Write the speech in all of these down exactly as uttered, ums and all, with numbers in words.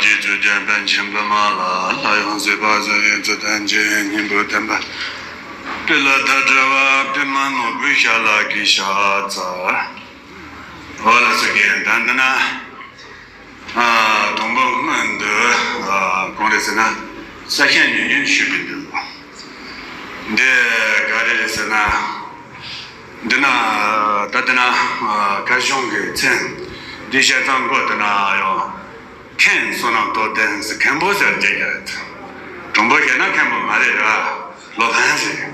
རྗེ་བཙུན་རྒྱལ་པན་ཆེན་པོ་མ་ལ་ལྷ་ཡང་སྲིད་པ་ཟེར་ཡོད་ཚུལ་ལྡན་གྱི་སྙིང་པོ་བསྟན་པ། སྤེལ་ལ་ད་དྲ་བ་པི་མ་ནོར་བུའི་ཞལ་ལག་གི་ཞལ་ཚ། འོ་ལ་སོ་གེ་ད་འདི་ན། ཨ་དང་པོ་སྔོན་དུ་ཨ་གང་རེད་ཟེར་ན། ས་ཞིང་ཉུང་ཉུང་ཞུས་པའི་འདུག་འདི་ག་རེ་རེད་ཟེར་ན། འདི་ན་ད་འདི་ན་ཨ་བཀའ་གཞུང་གི་མཚན་འདི་བཤད་སྟངས་འགོ་འདི་ན་ཡང་མཁན་བསོད་ནམས་རྟོགས་ལྡན་ཟེར་མཁན་པོ་ཟེར་རྒྱུ་ཡོད། དང་པོ་བཤད་ན་མཁན་པོ་མ་རེད་ར། སློབ་དཔོན་ཟེར།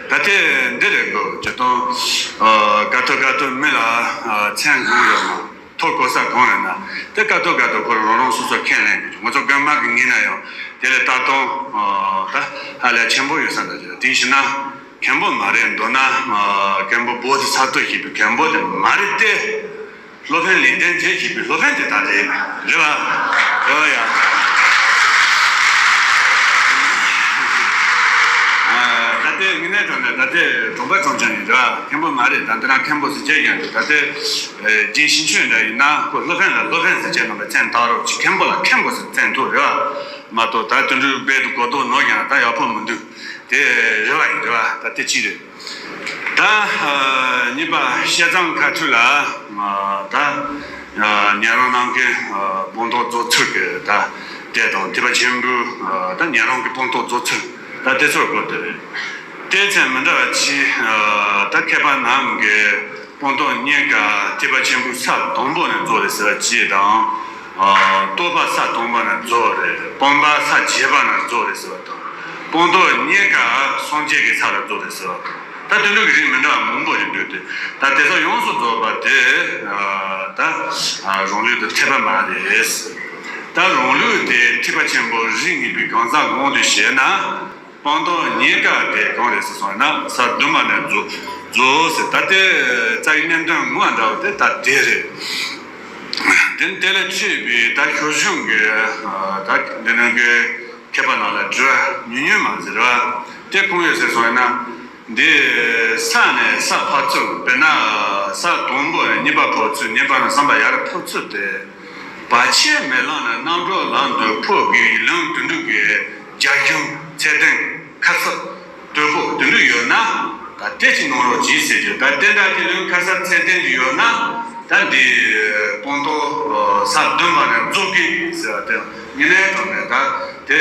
ད་ལྟའི་འདི་རེད་གོ་ཇི་ལྟར་ཨ་ཀ་ཐོ་ཀ་ཐོ་མི་ལ་ཨ་མཚན་གང་ཡོད་ན། ཐོ་གོ་ས་གང་ཡོད་ན་དེ་ཀ་ཐོ་ཀ་ཐོ་ཁོ་རང་རང་སོ་སོ་ཁས་ལེན་གྱི་ང་ཚོ་རྒན་མ་གི་ངོས་ན་ཡང་དེ་ལས་ལྟ་སྟངས་ཨ་ད་ཧ་ལས་ཆེན་པོ་ཡོད་ས་འདྲ་ཅིག་དེ་བཞིན་ན་མཁན་པོ་མ་རེད་མདོར་ན་ཨ་མཁན་པོ་བོ་དྷི་ས་ཏྭ་ཞེས་པའི་མཁན་པོ་དེ་མ་རེད་དེ། སློབ་དཔོན་ལེགས་ལྡན་འབྱེད་ཞེས་པའི་སློབ་དཔོན་དེ་ད་རེད། རེད་བ། རེད་བ་ཡ། ཨ་ད་ལྟའི་དངོས་གནས་དྲང་གནས་ད་ལྟའི་གྲོང་པ་གྲོང་ཆེན་ཡིན་རེད་བ། མཁན་པོ་མ་རེད། ད་འདི་ན་མཁན་པོ་ཟེར་བྱས་ཀྱང་འདུག་ད་ལྟའི་ཨེ་རྗེ་ཞིང་ཆེན་འདྲ་ཡིན་ན་ཁོ་སློབ་དཔོན་ལ་སློབ་དཔོན་ཟེར་བྱས་ནང་པའི་མཚན་བཏགས་རོགས་གྱིས། མཁན་པོ་ལ་མཁན་པོ་ཟེར་མཚན་ཐོགས་རེད་བ། མ་གཏོགས་ད་དུད་འགྲོའི་དཔེ་དུ་གོ་ལྡོག་ནོར་ཀྱང་ད་ཡག་པོ་མི་འདུག་དེ་རེད་བ་ཡིན་རེད་བ། ད་དེ་གཅིག་རེད། ད་ཨ་གཉིས་པ་བཤད་སྟངས་ཁ་ཐུག་ལ་ཨ་ད་ཨ་ཉན་རང་གནང་མཁན་ཨ་སྤངས་རྟོགས་རྫོགས་ཚོགས་ཀྱི་ད་དེ་དང་ཐེག་པ་ཆེན་པོའི་ཨ་ད་ཉན་རང་གི་སྤངས་རྟོགས་རྫོགས་ཚོགས་ད་དེ་ཚོར་གོ་དེ་རེད། དེ་ཚན་མི་འདྲ་བ་ཆེ། ཨ་ད་མཁས་པ་རྣམས་ཀྱིས་སྤངས་རྟོགས་རྙེད་དཀའ་ཐེག་པ་ཆེན་པོའི་ས་དང་པོ་ནས་རྫོགས་རེད་ཟེར་བ་ཅིག་དང་། ཨ་རྟོགས་པ་ས་དང་པོ་ནས་རྫོགས་རེད། སྤངས་པ་ས་བརྒྱད་པ་ནས་རྫོགས་རེད་ཟེར་བ་དང་། སྤངས་རྟོགས་རྙེད་དཀའ་སངས་རྒྱས་ཀྱི་ས་ལ་རྫོགས་རེད་ཟེར་བ་དང་། ད་དེ་འདྲ་གི་རིགས་མི་འདྲ་བ་མང་པོ་ཞིག་འདུག་སྟེ། ད་དེ་ཚོ་ཡོངས་སུ་རྫོགས་པ་དེ་ཨ་ད་ཨ་རང་ལུགས་དང་འཐད་པ་མ་རེད། ད་རང་ལུགས་དེ་ཐེག་པ་ཆེན་པོ་རིགས་ངེས་པའི་གང་ཟག་ངོས་ནས་བཤད་ན། སྤངས་རྟོགས་རྙེད་དཀའ་དེ་གང་རེད་ཟེར་སོང་ན་ས་བདུན་པ་ནས་རྫོགས་རྫོགས་ཟེར། ད་ལྟའི་རྩ་བའི་གནད་དོན་ངོ་མ་འདྲ་བ་དེ་ད་དེ་རེད། དེ་དེ་ལས་ཆེས་པའི་ད་ཞོལ་གཞུང་གི་ད་འདི་ནང་གི་མཁས་པ་རྣམས་ལ་དྲི་བ་ཉུང་ཉུང་མ་ཟེར་བ་དེ་གང་ཡོད་ཟེར་སོང་ན། འདི་ས་ནས་ས་འཕགས་ཚུལ། དཔེར་ན་ས་དང་པོ་ནས་གཉིས་པ་འཕགས་ཚུལ། གཉིས་པ་ནས་གསུམ་པ་ཡར་འཕགས་ཚུལ་ཏེ། བར་ཆད་མེད་ལམ་ནས་རྣམ་གྲོལ་ལམ་དུ་འཕོ་དགོས་ཡི་ལུང་དེ་འདྲ་གི་རྒྱ་གཞུང་ཚད་ལྡན་ཁ་གསབ་དོད་པོ་དེ་འདྲ་ཡོད་ན་ད་དེ་ཅིག་གནང་རོགས་གྱིས་ཟེར་རྒྱུ། ད་དེ་འདྲ་གི་ལུང་ཁ་གསབ་ཚད་ལྡན་གྱི་ཡོད་ན་ད་འདི་སྤངས་རྟོགས་ས་བདུན་པ་ནས་རྫོགས་ཀྱི་ཟེར་བ་དེ་ངེས་ལེགས་དྲང་གནས་ད་དེ་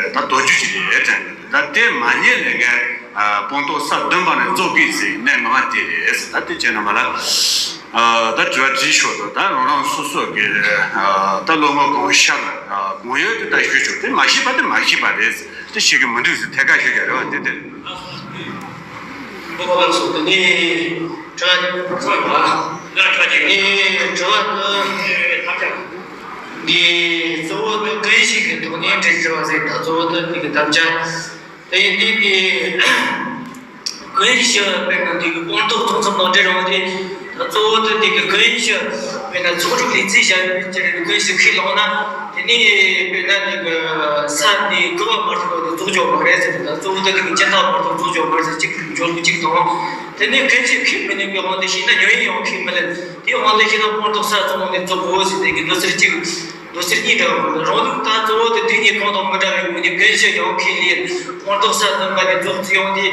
ད་མདོ་རྒྱུད་ཀྱི་ལས་དྲན་གྱི་འདུག་ད་དེ་མ་རྙེད་ལས་ངན་སྤངས་རྟོགས་ས་བདུན་པ་ནས་རྫོགས་ཀྱི་ཟེར་གནས་ངོ་མ་དེ་རེད་ཟེར། ད་དེ་བྱས་ན་མ་ལ། ཨ་ད་དྲི་བ་དྲིས་ཤོག་དང་ད་རང་རང་སོ་སོ་གི་ཨ་ད་བློ་ངོར་གང་ཤར་ཨ་གང་ཡོད་དེ་ད་ཞུས་ཆོག་དེ་མ་ཤེས་པ་དེ་མ་ཤེས་པ་རེད། དེ་ཤེས་ཀྱི་མི་འདུག་ཟེར་ཐད་ཀར་ཞུ་རྒྱུ་རེད་བ། དེ་དེ་རེད། ཨོ་ལགས་སོ། དེ་ནས་དྲི་བ་དྲི་བ་ལ་དྲི་བ་དྲི་བ་དེ་ནས་དྲི་བ་དེ་འདི་གཙོ་བོ་དེ་ཀུན་གཞི་གི་ཐོག་ནས་དྲི་དྲི་བ་ཟེར། ད་གཙོ་བོ་དེ་འདི་གི་དམ་བཅའ། དེ་ཡིན་དུས་དེ་ཀུན་གཞི་དཔེར་ན་དེ་གི་སྤངས་རྟོགས་གཏོང་མཚམས་ནང་འབྲེལ་རང་དེ་ད་གཙོ་བོ་དེ་དེ་གི་ཀུན་གཞི་དཔེར་ན་ཚོགས་དྲུག་ལས་ཚིག་གཞན་པའི་ཀུན་གཞི་ཁས་བླངས་ན། དེ་ནས་དཔེར་ན་དེ་གི་ས་དེ་དགུ་པ་མ་གཏོགས་དེ་རྫོགས་ཆོག་མ་རེད་ཟེར། ད་གཙོ་བོ་དེ་དེ་གི་སྦྱིན་བདག་མ་གཏོགས་རྫོགས་ཆོག་མ་རེད་ཟེར། གཅིག་འབྱོར་ལུགས་གཅིག་དང་། དེ་ནས་ཀུན་གཞི་ཁས་མི་ལེན་པའི་དབང་དུ་བྱས་ན་ཉོན་ཡིད་ཡང་ཁས་མི་ལེན། དེའི་དབང་དུ་བྱས་ན་སྤངས་རྟོགས་ས་གཙོ་བོ་ནས་རྫོགས་དགོས་ཟེར། དེ་གི་ལུགས་སྲོལ་གཅིག་ལུགས་སྲོལ་གཉིས་འདྲ་བ། རང་ལུགས་ད་གཙོ་བོ་དེ་དུས་གཉིས་གང་དང་མི་འདྲ་བའི་ངོས་ནས་ཀུན་གཞི་ཡང་ཁས་ལེན། སྤངས་རྟོགས་ས་བདུན་པ་ནས་རྫོགས་ཚུལ་ཡང་དེ།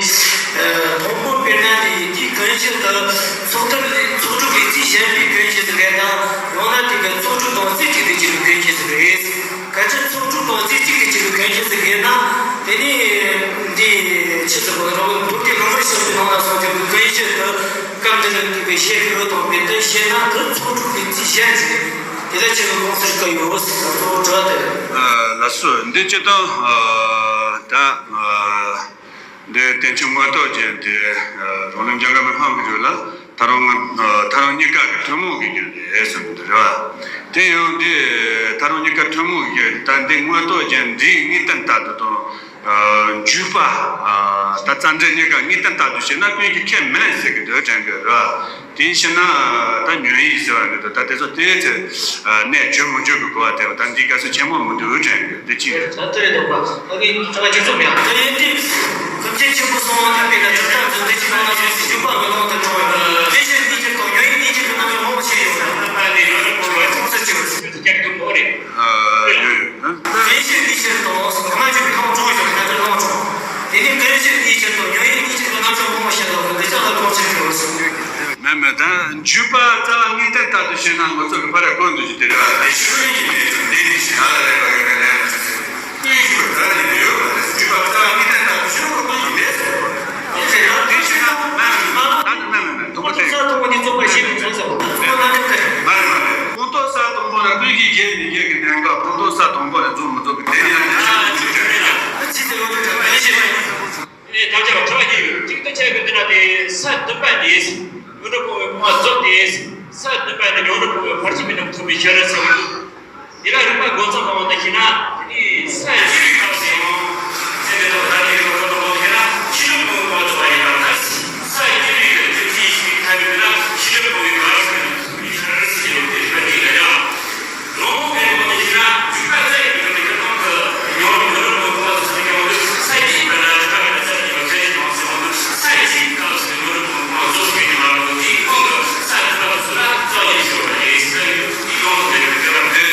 དང་པོ་དཔེར་ན་དེ་དེའི་ཀུན་གཞི་དེ་ཚོགས་ཐབས་ཚོགས་དྲུག་ལས་ཚིག་གཞན་པའི་ཀུན་གཞི་ཟིག་རེད་དམ། ཡང་ན་དེ་གི་ཚོགས་དྲུག་དང་རྩེ་གཅིག་ཏུ་གྱུར་པའི་ཀུན་གཞི་ཟིག་རེད། གལ་ཏེ་ཚོགས་དྲུག་དང་རྩེ་གཅིག་ཏུ་གྱུར་པའི་ཀུན་གཞི་ཟིག་ཡིན་ན། དེ་ནས་འདི་ཆི་ཟིག་གོ་རང་མདོ་སྡེ་ལམ་རིམ་བྱེད་པའི་ནང་ལ་གསུངས་ཀྱང་ཀུན་གཞི་དེ་སྐབས་འདིར་དེ་གི་བཤད་དགོས་དང་མེད་དེ་བཤད་ན་དེ་ཚོགས་དྲུག་ལས་ཚིག་གཞན་ཟིག་དེ་ལ་ཆེ་བའི་དགོངས་སུ་བཀར་ཡོད་ཟེར་ན་གཙོ་བོ་དྲི་བ་དེ་རེད། ལགས་སོ། འདི་སྤྱིར་བཏང་ད་འདི་བསྟན་བཅོས་མངོན་རྟོགས་ཅན་དེ་རང་ལུགས་འཇམ་དཀར་མའི་ཕམ་གྱི་རྒྱུད་ལ་ཐལ་རང་ཐལ་རང་རྙེད་དཀའ་གི་ཐུན་མོང་གི་རྒྱུད་རེད་ཟེར་གྱི་འདུག་རེད་བ། དེ་ཡང་འདི་ཐལ་རང་རྙེད་དཀའ་ཐུན་མོང་གི་རྒྱུད་ད་འདི་མངོན་རྟོགས་ཅན་འདིའི་ངེས་གཏན་ལྟར་དུ་དང་། འཇུག་པ། ད་རྩ་འགྲེལ་རྙེད་དཀའ་ངེས་གཏན་ལྟར་དུ་བྱས་ན་ཀུན་གྱིས་ཁས་མི་ལེན་ཟེར་གྱི་འདུག་དྲན་གྱི་རེད། དེ་བྱས་ན་ད་ཉོན་ཡིད་ཟེར་བ་འདི་དང་ད་དེ་ཚོ་དེའི་ཚེ་གནས་བྱོན་མི་འཇུག་གི་གོ་བ་དེ་ད་འདི་ག་ཚོད་ཆེན་མོ་མི་འདུག་དྲན་གྱི་འདི་གཅིག་རེད། ད་ལྟ་རེད་འདུག་པ། ད་ངས་ཁྲ་ཁ་ཁྱེད་ཚོ་མེད་ད་ཡིན་ཏེ། ཀུན་མཁྱེན་ཆེན་པོ་གསུང་བ་ཐེག་པའི་ནང་ཇི་ལྟར་འཛིན་ཏེ་ཅི་ལྟར་ན་ཞེས་འཇུག་པ་མི་ལོང་དུ་འགྲོ་བའི་ཀུན་གཞི་གཉིས་ཀྱི་དང་ཉོན་ཡིད་གཉིས་ཀྱི་རྣམ་གཞག་མང་པོ་བཤད་ཡོད། ཅིག་ཅིག་ཏུ་མོ་རེད། ཨ། ཡོད་ཡོད། དེ་ཕྱིར་འདི་ཕྱིར་དང་སྔ་འགྱུར་གྱི་ཁམས་བྱུང་ཞིང་ན་ཚུར་ལོངས་བྱུང་། དེ་ནས་དེ་ཕྱིར་འདི་ཕྱིར་དང་ཉོན་ཡིད་གཉིས་ཕྱིར་དང་རྣམ་གཞག་སྔོན་མོ་ཕྱིར་དང་འདི་ཅག་ལ་གང་ཕྱིར་འགྱུར་ཟེར། མེད་མེད། ད་འཇུག་པ་རྩ་བ་དངོས་བསྟན་ལྟར་དུ་ཞེན་ན་ང་ཚོ་གི་ཕ་ར་ཀུན་ཏུ་ཞིག་དེ་རེད་བ། དེ་ཕྱིར་ཡིན་མེད་ཀྱང་འདི་ནི་ཞིག་ང་ལ་རེ་བ་ཡོད་པའི་ལན་ལ་ཞུ་ཟེར། ཀུན་ཞིག་ད་ནི་ཡོད་པ་རེད། འཇུག་པ་རྩ་བ་དངོས་བསྟན་ལྟར་དུ་ཞེན་ན་ཀུན་ཏུ་མེད་ཟེར། དེ་ཕྱིར་ཡང་དེ་ཕྱིར་ན་མེད་མེད་མེད། ད་ནི་མེད་མེད་མེད། དུམ་བུ་དེ། ས་དང་པོ་ནི་རྫོགས་པ་ཞེས་པའི་མཚོན་ཟེར་བ། དེ་ནི་མེད་མེད་མེད། སྤངས་རྟོགས་ས་དང་པོ་ལ་ཀུན་གཞི་བརྗེད་མི་བརྗེད་ཀྱི་གནད་འགག་སྤངས་རྟོགས་ས་དང་པོ་ལ་རྫོགས་མི་རྫོགས་ཀྱི་དེ་ཡང་ཉམས་ཞིབ་མི་བྱེད་ཀྱི་ཡོད། ཨ་ཅི་ཟེར་བ་དེ་དྲན་པ་ཡིན་ཞེས་པ་ཡིན། ཐབས་བྱ་བ་ཁྲ་བ་གཉིས་ཡོད། གཅིག་ཏུ་ཆ་གི་འདི་ན་དེ་ས་བདུན་པ་ནི་ཉོན་སྒྲིབ་སྤོང་བའི་སྤོང་བ་རྫོགས་ཏེ། ས་བདུན་པ་ནི་ཉོན་སྒྲིབ་སྤོང་བའི་ཕར་ཕྱིན་མི་རྣམས་ཐོབ་པའི་ཕྱིར་ཟེར་བ་ཡོད། འདི་ལ་རིགས་པ་སྒོ་མཚམས་སྤང་བ་ནི་ཤེས་ན། དེ་ནི་ས་ཡི་སྤྱི་ཡི་སྐབས་སུ་ཡང་། ཚེ་འདི་དང་ད་ནི་རིགས་པ་སྒོ་མཚམས་སྤང་བ་ཤེས་ན་ཤེས་རབ་སྤོང་བའི་སྤོང་བ་རྫོགས་པ་ཡིན་པར་ཐལ། ས་ཡི་སྤྱི་ཡི་སྐབས་སུ་ཤེས་རབ་སྤོང་བའི་སྤོང་བ་རྫོགས་པ་ཡིན་པར་ཐལ་ཟེར་བའི་རིགས་པ་འདི་ལ་ཡང་།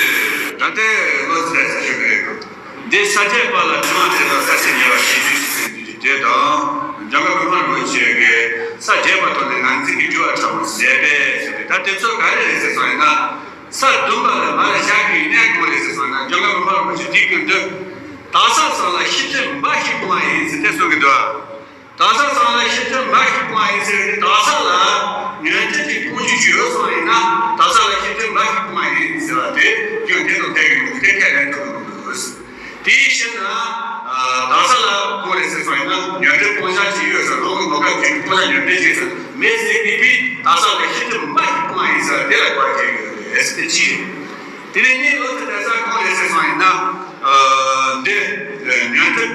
ད་ལྟའི་བློ་ཟེར་ཞིག་རེད། འདི་ས་བརྒྱད་པ་ལ་དྲི་བ་དྲིས་པ་ས་ཆེན་ཉེ་བར་ཤེས་ཚུལ་ཞིག་ཟེར་དུས་ཀྱི་དེ་དང་། འཇམ་དཔལ་སྒྲོལ་མ་རིན་པོ་ཆེ་གིས་ས་བརྒྱད་པ་ཐོག་ནས་ངར་འཛིན་གྱི་སྤྲུལ་པ་ཕྲ་མོ་ཟད་པས་ཟེར་ཏེ། ད་དེ་ཚོ་ག་རེ་རེད་ཟེར་སོང་ཡིན་ན། ས་བདུན་པ་ལ་མར་བཞག་གི་གནས་གང་རེད་ཟེར་སོང་ན། འཇམ་དཔལ་རིན་པོ་ཆེ་དེའི་སྐུ་མདུན། དག་ས་ཚང་ལ་ཤེས་སྒྲིབ་འབའ་ཞིག་སྤོང་བ་ཡིན་ཟེར་ཏེ་གསུང་གི་འདུག་དག་ས་ཚང་ལ་ཤེས་སྒྲིབ་འབའ་ཞིག་སྤོང་བ་ཡིན་ཟེར་ཏེ། དག་ས་ལ་ཉོན་སྒྲིབ་ཀྱི་སྤོང་བྱེད་ཅིག་ཡོད་སོང་ཡིན་ན། དག་ས་ལ་ཤེས་སྒྲིབ་འབའ་ཞིག་སྤོང་བ་ཡིན་ཟེར་བ་དེ་སྐྱོན་དེ་དང་འཐད་ཀྱི་མི་འདུག་དེ་ཁས་ལེན་ཐུབ་ཀྱི་མི་འདུག་དེའི་ཕྱིར་ན། ཨ། དག་ས་ལ་གང་རེད་ཟེར་སོང་ཡིན་ན། ཉོན་སྒྲིབ་སྤོང་བྱ་ཅིག་ཡོད་ཟེར། རང་གི་ནོར་སྐལ་གྱི་སྤོང་བྱ་ཉོན་སྒྲིབ་ཅིག་ཟེར་མེད་ཟེར་གྱི་པའི། དག་ས་ལ་ཤེས་སྒྲིབ་འབའ་ཞིག་སྤོང་བ་ཡིན་ཟེར་དེ་ལ་བཀའ་བརྒྱབ་ཡོད་རེད་ཟེར་ཏེ་གཅིག་དེ་ནས་གཉིས་ལོ་དེ་ལྟར་ས་གང་རེད་ཟེར་སོང་ཡིན་ན། ཨ། འདི་ཉོན་སྒྲིབ་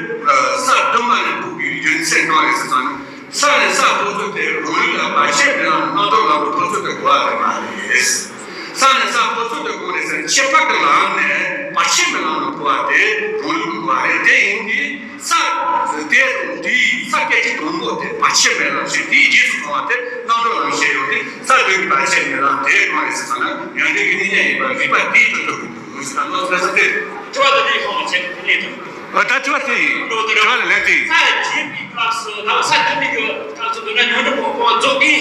ས་བདུན་པ་ནས་འཕོ་བའི་རྒྱུ་མཚན་གང་རེད་ཟེར་སོང་ན། ས་ནས་ས་འཕོ་ཚུལ་དེ་རང་ལུགས་ལ་བར་ཆད་མེད་ལམ་ནས་རྣམ་གྲོལ་ལམ་དུ་འཕོ་ཚུལ་དེ་གོ་བ་རེད་མ་རེད། ས་ནས་ས་འཕོ་ཚུལ་དེ་གང་རེད་ཟེར་ན། ཁྱད་པར་གྱི་ལམ་ནས་བར་ཆད་མེད་ལམ་ལ་འཕོ་བ་དེ་རང་ལུགས་ཀྱི་གོ་བ་རེད། དེ་ཡིན་དུས་ས་དེ་དང་དེའི་ས་སྐད་ཅིག་དང་པོ་དེ་བར་ཆད་མེད་ལམ་ཞེས། དེའི་རྗེས་སུ་འབྲང་བ་དེ་རྣམ་གྲོལ་ལམ་ཞེས་ཡོང་དུས། ས་བདུན་གྱི་བར་ཆད་མེད་ལམ་དེ་གང་རེད་ཟེར་སོང་ན། ཉོན་སྒྲིབ་ཀྱི་གནས་ཉེན་ཡིན་པར་རིགས་པ་འདིས་གྲུབ་ཐུབ་ཀྱི་འདུག་ཟེར་ན། ལོ་ཙཱ་ས་དེ། དྲི་བ་དེ་འདྲའི་ཁོངས་ལ་ཆེད་དུ་ལེན་ཐུབ། ཨ། ད་དྲི་བ་དེ་ཡིན། དྲི་བ་ལ་ལན་དེ་ཡིན། ས་བརྒྱད་པའི་སྐབས་སུ། ད་ས་བདུན་པའི་སྐབས་སུ་འདོད་ན་ཉོན་སྒྲིབ་སྤོང་བ་རྫོགས་ཏེ།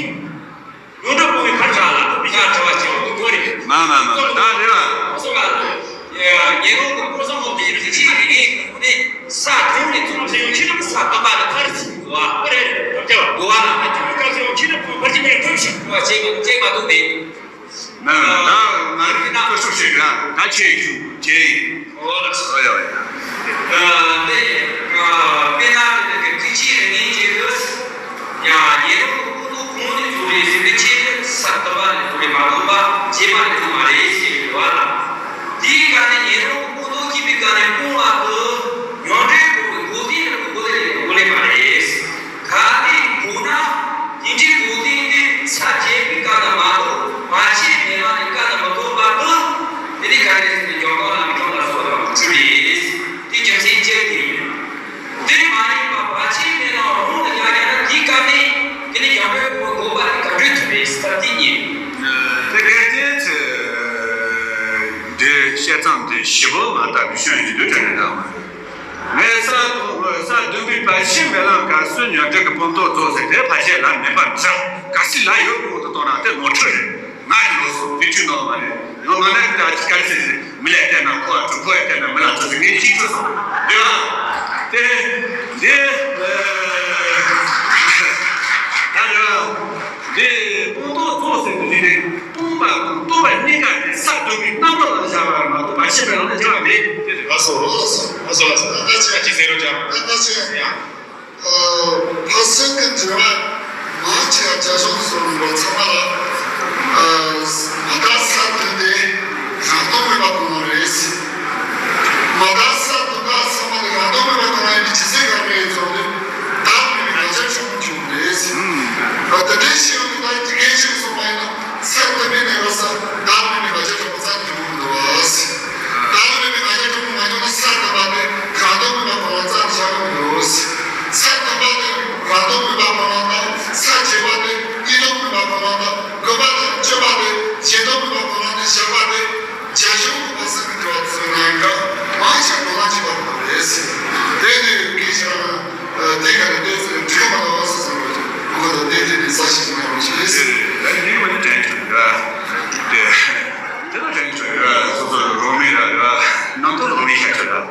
ཉོན་སྒྲིབ་སྤོང་བའི་ཁར་བཞག་ལ་ཐུག་པའི་ཆ་དྲི་བ་ཆེན་པོ་འདུག་གོ་རེད། མ་མ་མ་མ། ད་རེད་བ། སོ་ག་ཉེ་རོང་གི་ཀུན་བཟང་ཧོབ་ཀྱི་རིགས་ཀྱི་རིགས་ཀྱི་ནི་ས་དྲུག་ནས་བཙུན་ལ་ཡང་ཤེས་རབ་ས་བདུན་པ་ནི་ཕར་ཕྱིན་དགོས་པ་རེད། རབ་བྱ་བ་དགོས་པ་ལ་ཨ་ཅུ་སྐབས་སུ་ཡང་ཤེས་རབ་ཀུན་ཕར་ཕྱིན་མིན་ཐུབ་ཞིག་དགོས་པ་བྱེད་མ་བྱེད་མ་ཐུབ་པས། མ་མ་མ། ད་ང་རིག་ན་ཁོ་ཤུགས་ཤིག་ར་ད་ཆེ་ཞུ་ཆེ་ཡིན། ཨོ་ལགས་སོ། ཨོ་ཡ་ཨོ་ཡ། ཨ། དེ་དཔེར་ན་དེ་གི་ཐིག་ཅིག་རིང་ངེས་ཀྱི་ཡོད། ཡང་ཉེ་རོང་གི་སྤངས་རྟོགས་གོང་ནས་རྫོགས་རེད་ཟེར་ཏེ། ཆེད་དུ་ས་བདུན་པ་ནས་རྫོགས་རེད་མ་གཏོགས་པ་རྗེས་མ་ནས་རྫོགས་མ་རེད་ཟེར་བའི་འདུག་བ་ལ། དེའི་སྐབས་ནས་ཉེ་རོང་གི་སྤངས་རྟོགས་སྐྱེས་པའི་སྐབས་ནས་སྤོང་བ་དེ་ཉོན་སྒྲིབ་སྤོང་བའི་འགོག་བདེན་རེད་མ་གཏོགས་འགོག་བདེན་རེད་མ་རེད། གལ་ཏེ་འགོག་ན་དེ་འདྲའི་འགོག་བདེན་དེ་ས་བརྒྱད་པའི་སྐབས་ན་མ་གཏོགས་བར་ཆད་མེད་པ་ནས་སྐབས་ན་མི་ཐོབ་པ་དེ། དེ་ནི་གལ་ཏེ་ཟེར་ནས་འཇོག་པ་ལ་མི་འཇོག་ལ་སོགས་པ་བཅུ་རེད། དེ་རྒྱུ་མཚན་གཅིག་དེ་ཡིན། དེ་ནི་མ་རིག་པ་བར་ཆད་མེད་ལམ་རང་དུ་ཡང་ཡང་ན་དེའི་སྐབས་ནས་དེ་ནི་ཡང་པའི་འགོག་པ་དེ་ག་འདྲ་ཐུབ་པའི་སྐབས་དེ་ཉིད། དེ་གལ་ཏེ་ཚེ་འདི་བཤད་མཚམས་དེ་ཞིབ་པོ་མ་བཏབ་པའི་ཤོད་ཡིན་དུས་དྲན་ནས་དང་མ་རེད། ངས་ས་དང་ས་བདུན་པའི་བར་ཆད་མེད་ལམ་སྐབས་སུ་ཉོན་སྒྲིབ་ཀྱི་སྤངས་རྟོགས་རྫོགས་ཟེར་དེ་ཕལ་ཆེར་ལ་མེད་པར་འདྲ། གལ་སྲིད་ལ་ཡོད་དགོས་དུ་གཏོང་ན་དེ་ནོར་འཁྲུལ་རེད། ང་གི་ལོགས་སུ་དེ་ཆུ་ནོར་མ་རེད། ཡང་མ་ནས་ཀྱི་ད་གལ་སྲིད་མི་ལ་བལྟས་ན་ཁོ་ཨ་གྲུ་ཁོ་ཡ་བལྟས་ན་མི་ལ་ཚོད་ཟེར་ངས་ཅིག་ཚོད་སོང་རེད་བ། དེ་འདི་ད་རེད་བ། འདི་སྤངས་རྟོགས་རྫོགས་ཟེར་དུས་འདི་ནི་སྤངས་པ་དང་རྟོགས་པ་གཉིས་ཀ་དེ་ས་བདུན་པའི་རྣམ་རོལ་ལ་བཞག་པ་མ་གཏོགས་བར་ཆད་མེད་ལམ་ལ་བཞག་པ་མེད། དེ་རེད། ལགས་སོ་ལགས་སོ་ལགས་སོ་ལགས་སོ། ད་ཅི་ཡང་ཅི་ཟེར་རོ་ཅག་ད་ཅི་ཡང་། ཨ། ཕ་སེང་གི་འགྲེལ་བ་མང་ཆེ་བ་རྒྱ་གཞུང་སོགས་ལ་ཚང་མ་ལ། ཨ། མ་དག་ས་བདུན་དེ་རང་སྟོང་མེད་པ་གང་རུང་རེད། མ་དག་ས་བདུན་པ་ཚང་མ་ལ་རང་སྟོང་མེད་པ་གང་རུང་ཡིན་པའི་ཇི་སྲིད་ག་རེ་ཡིན་ཚོགས་ནས་བདག་མེད་པའི་ང་རྒྱལ་ཆེན་པོ་བྱུང་རེད། ཨ། དེ་འདྲའི་ཤེས་ཡོན་གྱི་ད་དགེ་རྒན་ཞིག་གསུངས་པ་ཡིན་ན་ས་བདུན་པའི་གནས་སྐབས་སུ་བདག་མེད་པའི་ང་རྒྱལ་ཆེན་པོ་རྩ་ནས་བྱུང་མི་འདུག་བ། བདག་མེད་པའི་ང་རྒྱལ་ཆེན་པོ་མ་བྱུང་ན་ས་བདུན་པ་དེ་རང་སྟོང་མེད་པ་གང་རུང་རྩ་ནས་བཞག་གི་མི་འདུག་ས་བདུན་པ་དེ་རང་སྟོང་མེད་པ་གང་རུང་དང་། ས་བརྒྱད་པ་དེ་གཉིས་སྟོང་མེད་པ་གང་རུང་དང་། དགུ་པ་དང་བཅུ་པ་དེ་བརྒྱད་སྟོང་མེད་པ་གང་རུང་དང་། བཞི་པ་དེ་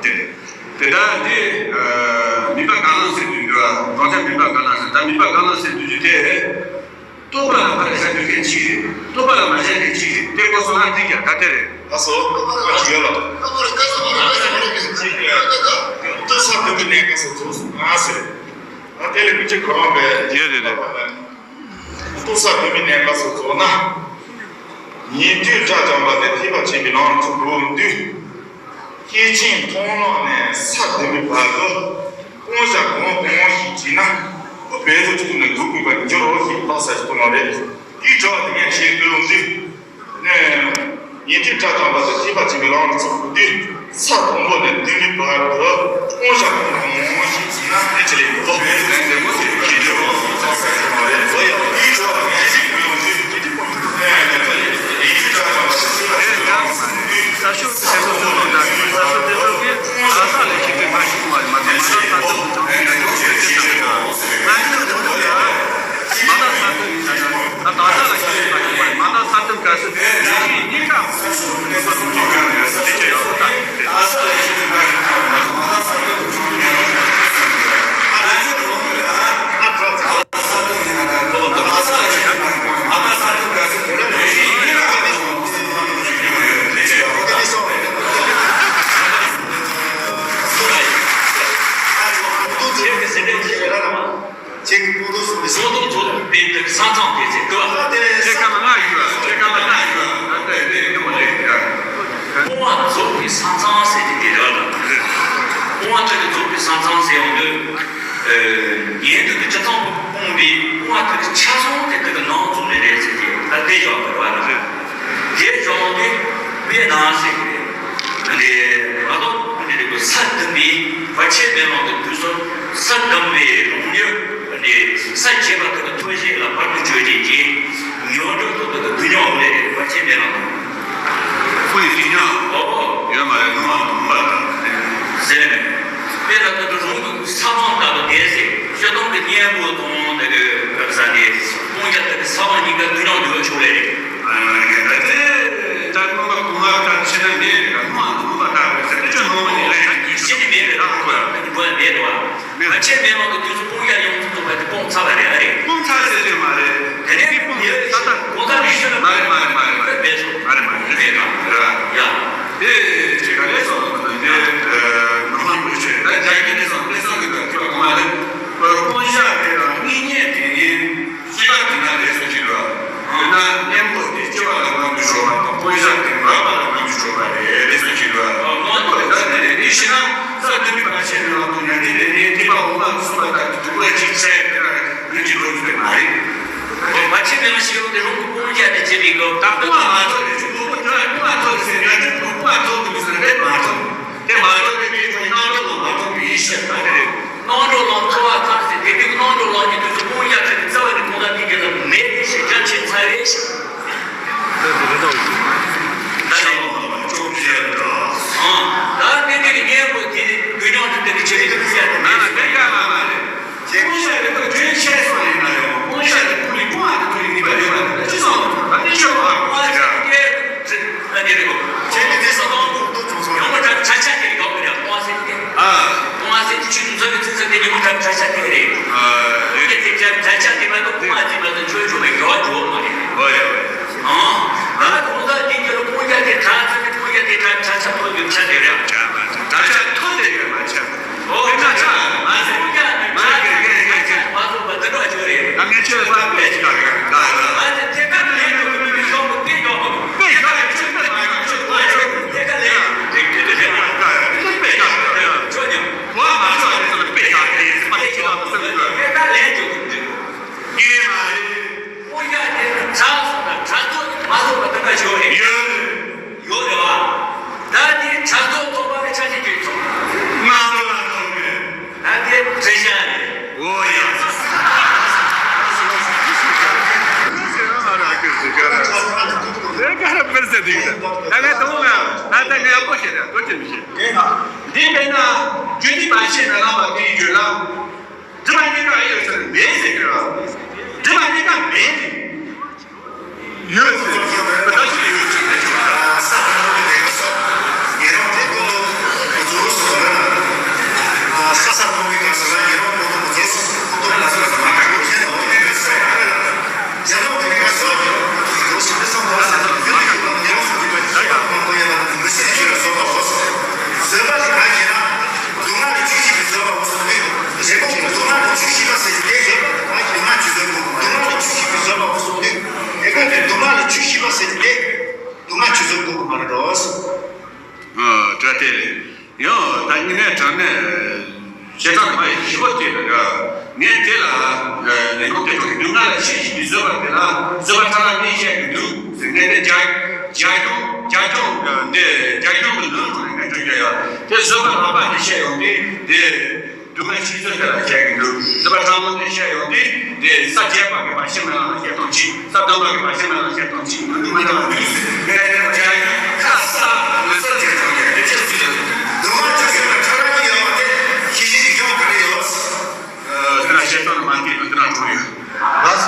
དེ་རེད། དེ་ལྟར་འདི་ཨ་མིན་པ་གང་ལ་ཟེར་དུས་འདུག་ཨ། དོན་དག་མིན་པ་གང་ལ་ཟེར། ད་མིན་པ་གང་ལ་ཟེར་དུས་ཀྱི་དེ། རྟོག་པ་ལ་ཕར་བཞག་དུས་མཁན་གཅིག་རེད། རྟོག་པ་ལ་མ་བཞག་མཁན་གཅིག་རེད། དེ་སྐོར་སོང་ན་འགྲིག་ཀྱང་ད་དེ་རེད། ཨ་སོ། ཡོད་ལ། ལྟོས་ས་དུ་མི་གནས་ཀ་སོ་ཚོགས་སུ་མ་ཟེར། ད་དེ་ལས་མི་གཅིག་ཁོ་རང་པས། ཡོད་རེད་རེད། ལྟོས་ས་དུ་མི་གནས་ཀ་སོ་ཚོགས་ན། ཉན་ཐོས་དགྲ་བཅོམ་པ་དེ་ཐེག་པ་ཆེན་པོའི་ལམ་ལ་ཚུར་འགྲོ་དུས། སྐྱེས་ཆེན་མཐོང་ལམ་ནས་ས་བདུན་པའི་བར་དུ་སྤོང་བྱ་གང་གང་ཞིག་བྱས་ན་ཁོ་བོད་དུ་བཅུག་ནས་སྡུག་བསྔལ་བར་འགྱུར་རོ་ཞེས་བཀའ་སྩལ་གཏོང་བ་རེད། དེའི་དྲི་བ་དེ་ངས་བཤད་དགོས་ཡོང་དུས། ནས་ཉན་ཐོས་དགྲ་བཅོམ་པ་དེ་ཐེག་པ་ཆེན་པོའི་ལམ་ལ་ཚུར་འགྲོ་དུས་ས་དང་པོ་ནས་བདུན་པའི་བར་དུ་སྤོང་བྱ་གང་གང་ཞིག་བྱས་ན་དེ་ཆེ་ལེགས་སོ། ཁྱེད་ཀྱི་སེམས་ནས་ཁྱེད་རང་རང་། ཁྱེད་ཀྱི་སྤོང་ལོ་གསུམ་པའི་སྤོང་ལོ་ཚོ་དེ་དག་ས་མཚམས་དེ་ཚེ་དུ་བ། ཁྱེད་ཀ་མ་ང་ཡོད་ཁྱེད་ཀ་མ་ང་ཡོད་ད་ལྟ་ཡོད་དེ་ཡོད་མ་རེད། སྤོང་བ་རྫོགས་པའི་ས་མཚམས་ཟེར་དེ་དེ་རེད་ལ། སྤོང་བ་དེ་རྫོགས་པའི་ས་མཚམས་ཟེར་ཡོང་དུས། ཉན་ཐོས་ཀྱི་སྤྱི་ཚོགས་སྤོང་བའི་སྤོང་བ་དེ་ཆ་ཚང་དེ་དག་གི་ནང་ཚུད་ནས་རེད་ཟེར་གྱི་ད་ལྟའི་ཞོག་པ་རེད་བ། དེ་ཞོག་དེ་དཔེ་ནང་ཟེར་གྱི་རེད། ང་ཚོ་ཀུན་གྱི་རེ་བའི་ས་བདུན་པའི་བར་ཆད་མེད་ལམ་གྱི་དུས་སུ་ས་བདུན་པའི་རང་ཉིད་ས་བརྒྱད་པ་དག་གི་ཐོག་ཤེས་ལ་བར་དུ་གཅོད་བྱེད་ཀྱི་ཉོན་སྒྲིབ་ཐོག་ཏུ་དུ་ཉོན་ལས་བར་ཆད་མེད་ལམ། ཁོ་ཡི་དུས་ཉོན་ཨོ་ཡོད་མ་རེད། ནུ་མ་ནུ་མ་དང་ཟེར་ནས་དཔེ་ལ་ལྟ་དུ་རང་གི་ས་མཚམས་ལྟ་བུ་བསྡད་ཟེར། སྤྱི་བཏང་གི་གཉེན་པོ་དང་དེ་གི་བསམ་ནས་སྤོང་བྱ་དེ་གི་ས་བོན་གཉིས་ཀ་དུས་ནང་འདུ་བ་ཆོག་ལས་རེད། ད་དེ་ད་ནུ་མ་གུང་ལ་ད་ཕྱི་ན་མེད་རེད། ནུ་མ་ནུ་མ་ལྟ་བུ་ཟེར་དེ་ཆོ་ནུ་མ་ནི་ལས་ཡང་གི་ཤི་ནི་མེད་རེད། ད་ཁོ་ཡང་དེ་གི་བོད་མེད་རེད་བ། བར་ཆད་མེད་ལམ་གྱི་དུས་སུ་སྤོང་བྱ་ཡོངས་སུ་རྫོགས་པ་དེ་སྤོང་ཚར་བ་རེད། ཨ་རེད། སྤོང་ཚར་ཟེར་དུས་མ་རེད། དེ་ནས་དེ་སྤོང་ཡོད་ས་ད་གོང་ས་རིག་ཤོད་མ་རེད་མ་རེད་མ་རེད་མ་རེད། མེད་སོང་། མ་རེད་མ་རེད། མེད་ག་རེད་བ། ཡ། དེ་ཅི་ག་རེ་སོང་ན་དེ་ནོར་ལྷ་མི་ཆོས་ད་རྒྱ་ཡིག་ནས་སོང་དེ་སོང་གི་དོན་ཁྱོད་གོང་མ་རེད། སྤོང་བྱ་དེ་དང་དངོས་གནས་དེ་ནི་སྤྱི་བཏང་དེ་ན་རེད་སོང་ཅི་རེད་བ། དེ་ན་གཉེན་པོ་དེ་སྐྱེ་བ་ལ་དངོས་སུ་ཤོར་བ་དང་སྤོང་བྱ་དེ་མ་བ་ལ་དངོས་སུ་ཤོར་བ་རེད་རེད་སོང་ཅི་རེད་བ། དངོས་པོ་ད་དེ་ནས་དེ་ཤི་ན་ས་བདུན་པའི་བར་ཆད་ནང་དུ་ཉན་ཐོས་དེ་ནས་ཐེག་པ་འོག་མ་གསུམ་པ་ལྟར་དུ་སྡུག་བསྔལ་གཅིག་བྱས་དེ་ལ་ཡུན་གྱི་ལོ་རྒྱུས་དེ་མ་རེད། བར་ཆད་མེད་པ་ཞིག་ཡོང་དུས་རང་གི་སྤོང་བྱ་དེ་བྱེད་པའི་སྐབས་དང་པོ་མ་ཐོབ་ནས་ཆུ་ལོག་པ་ཐོབ་མ་ཐོབ་ཟེར་ན་དེ་མ་ཐོབ་ཀྱི་མི་ཟེར་དེ་མ་ཐོབ། དེ་མ་ཐོབ་པའི་དེའི་ཐོག་སྣང་གྲོལ་ལམ་མ་ཐོབ་པའི་ཡིད་ཤེས་ད་དེ་རེད། སྣང་གྲོལ་ལམ་ཐོབ་པ་ཙམ་ཟེར་དེ་དུས་སྣང་གྲོལ་ལམ་གྱི་དུས་སུ་སྤོང་བྱ་དེ་རྩ་བ་ནས་གང་ལ་དེ་དེ་ལ་མེད་པའི་ཤེས་རྒྱ་ཆེ་ཚར་རེད། ད་ནི་ཨ་ད་གནས་དེ་གི་གཉེན་པོ་དེ་དུས་སྣང་གྲོལ་དེ་གི་ཆེད་དུ་སྤོང་བྱ་དེ་མེད་པའི་ཤེས་རྒྱ་ཆེ་ཚར་རེད། སྤོང་བྱ་དེ་ཁོ་རྒྱུན་ཆད་སོང་ཡིན་ན་ཡང་སྤོང་བྱ་དེ་ཁོ་རང་སྤོང་བ་དེ་ཁོ་རང་ནུས་པ་ཡོད་པ་དེ་ཅི་སོང་ད་དེ་ཤོད་པ་སྤོང་བ་དེ་ཨ་ནི་རེད་གོ། ཁྱེད་ཀྱི་དེ་སོང་ཡོང་བ་ད་ཆ་ཆ་དེ་རེད་གོ། སྤོང་བ་ཟེར་དེ་སྤོང་བ་ཟེར་དེ་ཆུ་ཚོད་ཀྱི་ཚིག་ཚོད་དེ་ཉིན་མོ་ད་ཆ་ཆ་དེ་རེད། ཡོད་དེ་དེ་ཆ་ཆ་དེ་མ་གཏོགས་སྤོང་བ་ཟེར་མ་གཏོགས་ཆོས་ཆོས་མེད་གོ། འགྲོ་མ་རེད། ཨང་། ད་གོང་ས་དེ་ཀྱི་ལོ་སྤོང་བྱ་དེ་ད་ཚ་ནི་སྤོང་བྱ་དེ་ད་ཆ་ཆ་ཐོག་ཡོད་ཆ་དེ་རེད། ད་ཆ་ཐོག་དེ་ཡོད་མ་ཆ། ཨོ་ད་ཆ་མ་ཟེར་སྤོང་བྱ་དེ་ད་ཆ་མ་ཐོག་པ་དེ་འདྲ་ཅིག་རེད། ད་ངས་ཆོས་པ་དཔེ་ཅིག་ལ་རེད། ད་ད་ད་དེ་ད་ལས་ཡོད་མི་མི་ཤོག་པ་དཔེ་ཡོད་མ་དཔེ་ཡོད་ཆོས་པ་མ་ཡོད་ཆོས་པ་ཡོད་དེ་ད་ལས་ཡོད་དེ་དེ་དེ་དཔེ་ཡོད་ཆོས་ཉམས་བ་མ་ཆོག་དེ་ཚོ་དཔེ་ཡོད་དེ་དཔེ་ཡོད་ཆོས་ཉམས་དེ་ད་ལས་ཡོད་དེ། ངས་མ་རེད། སྤུན་ཀྱག་དེ་གྲྭ་སོང་ན་གྲྭ་ཐོག་མ་ཐོག་པ་ད་ལྟ་ཞོ་རེད། ཡོད་རེད། ཡོད་རེད་བ། ད་དེ་གྲྭ་ཐོག་ཐོག་པ་ལ་ཆ་ཤས་ཀྱི་ཚོགས། ང་ཚོ་ལ་ཐོག་རེད། ད་དེ་བྲེ་ཤ་རེད། འོ་ཡ། ད་ངས་དང་པོ་ང་ད་ལྟ་ངས་ཡག་པོ་བཤད་རེད། ལོ་ཅི་མི་ཤེས། འདི་དཔེར་ན་རྒྱུ་འདི་མ་ཤེས་ན་ལམ་པ་དེའི་རྒྱུད་ལ། སྒྲིབ་པ་གཉིས་ཀ་ཡོད་ཟེར་མེད་ཟེར་གི་རེད། སྒྲིབ་པ་གཉིས་ཀ་མེད་ཟེར། ཡོད་ཟེར་གི་རེད། ད་ཅི་ཡོད་ཟེར་གི་རེད། ས་དང་པོ་དེ་ལས་ཀ་སོགས་ཉེ་རང་དེ་ཀུན་ལོ་ཀུ་ཚུར་ དེ་རེད། ཡང་ད་ཉིན་ནས་དྲང་ནས་བཤད་སྟངས་མ་ཡིན་ཞིབ་པོ་དེ་རེད། ངས་དེ་ལ་ལས་ཁུངས་དེ་ཚོ་གི་མདུན་ང་ལ་ཤེས་བཞིན་པའི་བཟོད་པ་དེ་ལ་བཟོད་པ་ཁྲ་ལ་གཉིས་བཤད་ཀྱི་འདུག་ཟེར་ནས། དེ་རྒྱ་རྒྱ་གཞུང་རྒྱ་གཞུང་འདི་རྒྱ་གཞུང་གི་ལུང་ཁོ་ནས་ངས་སྤྲོད་རྒྱུ་ཡོད། དེ་བཟོད་པ་ལྷག་པ་ནས་བཤད་ཡོང་དུས་དེ། སྡུག་བསྔལ་ཆེ་ཤོས་དེ་ལ་བཤད་ཀྱི་འདུག་བཟོད་པ་ཕྲ་མོ་དེ་བཤད་ཡོང་དུས་དེ་ས་བརྒྱད་པ་གི་བར་ཆད་མེད་པ་ལ་བཤད་སྟངས་གཅིག་ས་བདུན་པ་གི་བར་ཆད་མེད་པ་ལ་བཤད་སྟངས་གཅིག་མི་འདུག་མི་འདུག་ལ་འདུག་ངས་དེ་ལ་བྱ་ཡིན་ཁ་ས་ལུས་ས་དེ་དང་ཡང་དེ་ཆེ་སུ་ཡོད། སྡུག་བསྔལ་ཆེ་ཤོས་ལ་ཁྲ་ལ་གཉིས་ཡོད་པ་དེ་ཤེས་བཞིན་གྱི་ཡོང་ག་རེ་ཡོད། དེ་ལ་བཤད་སྟངས་མ་འདི་དང་དེ་ལ་གྲོགས་ཡོད། ལགས་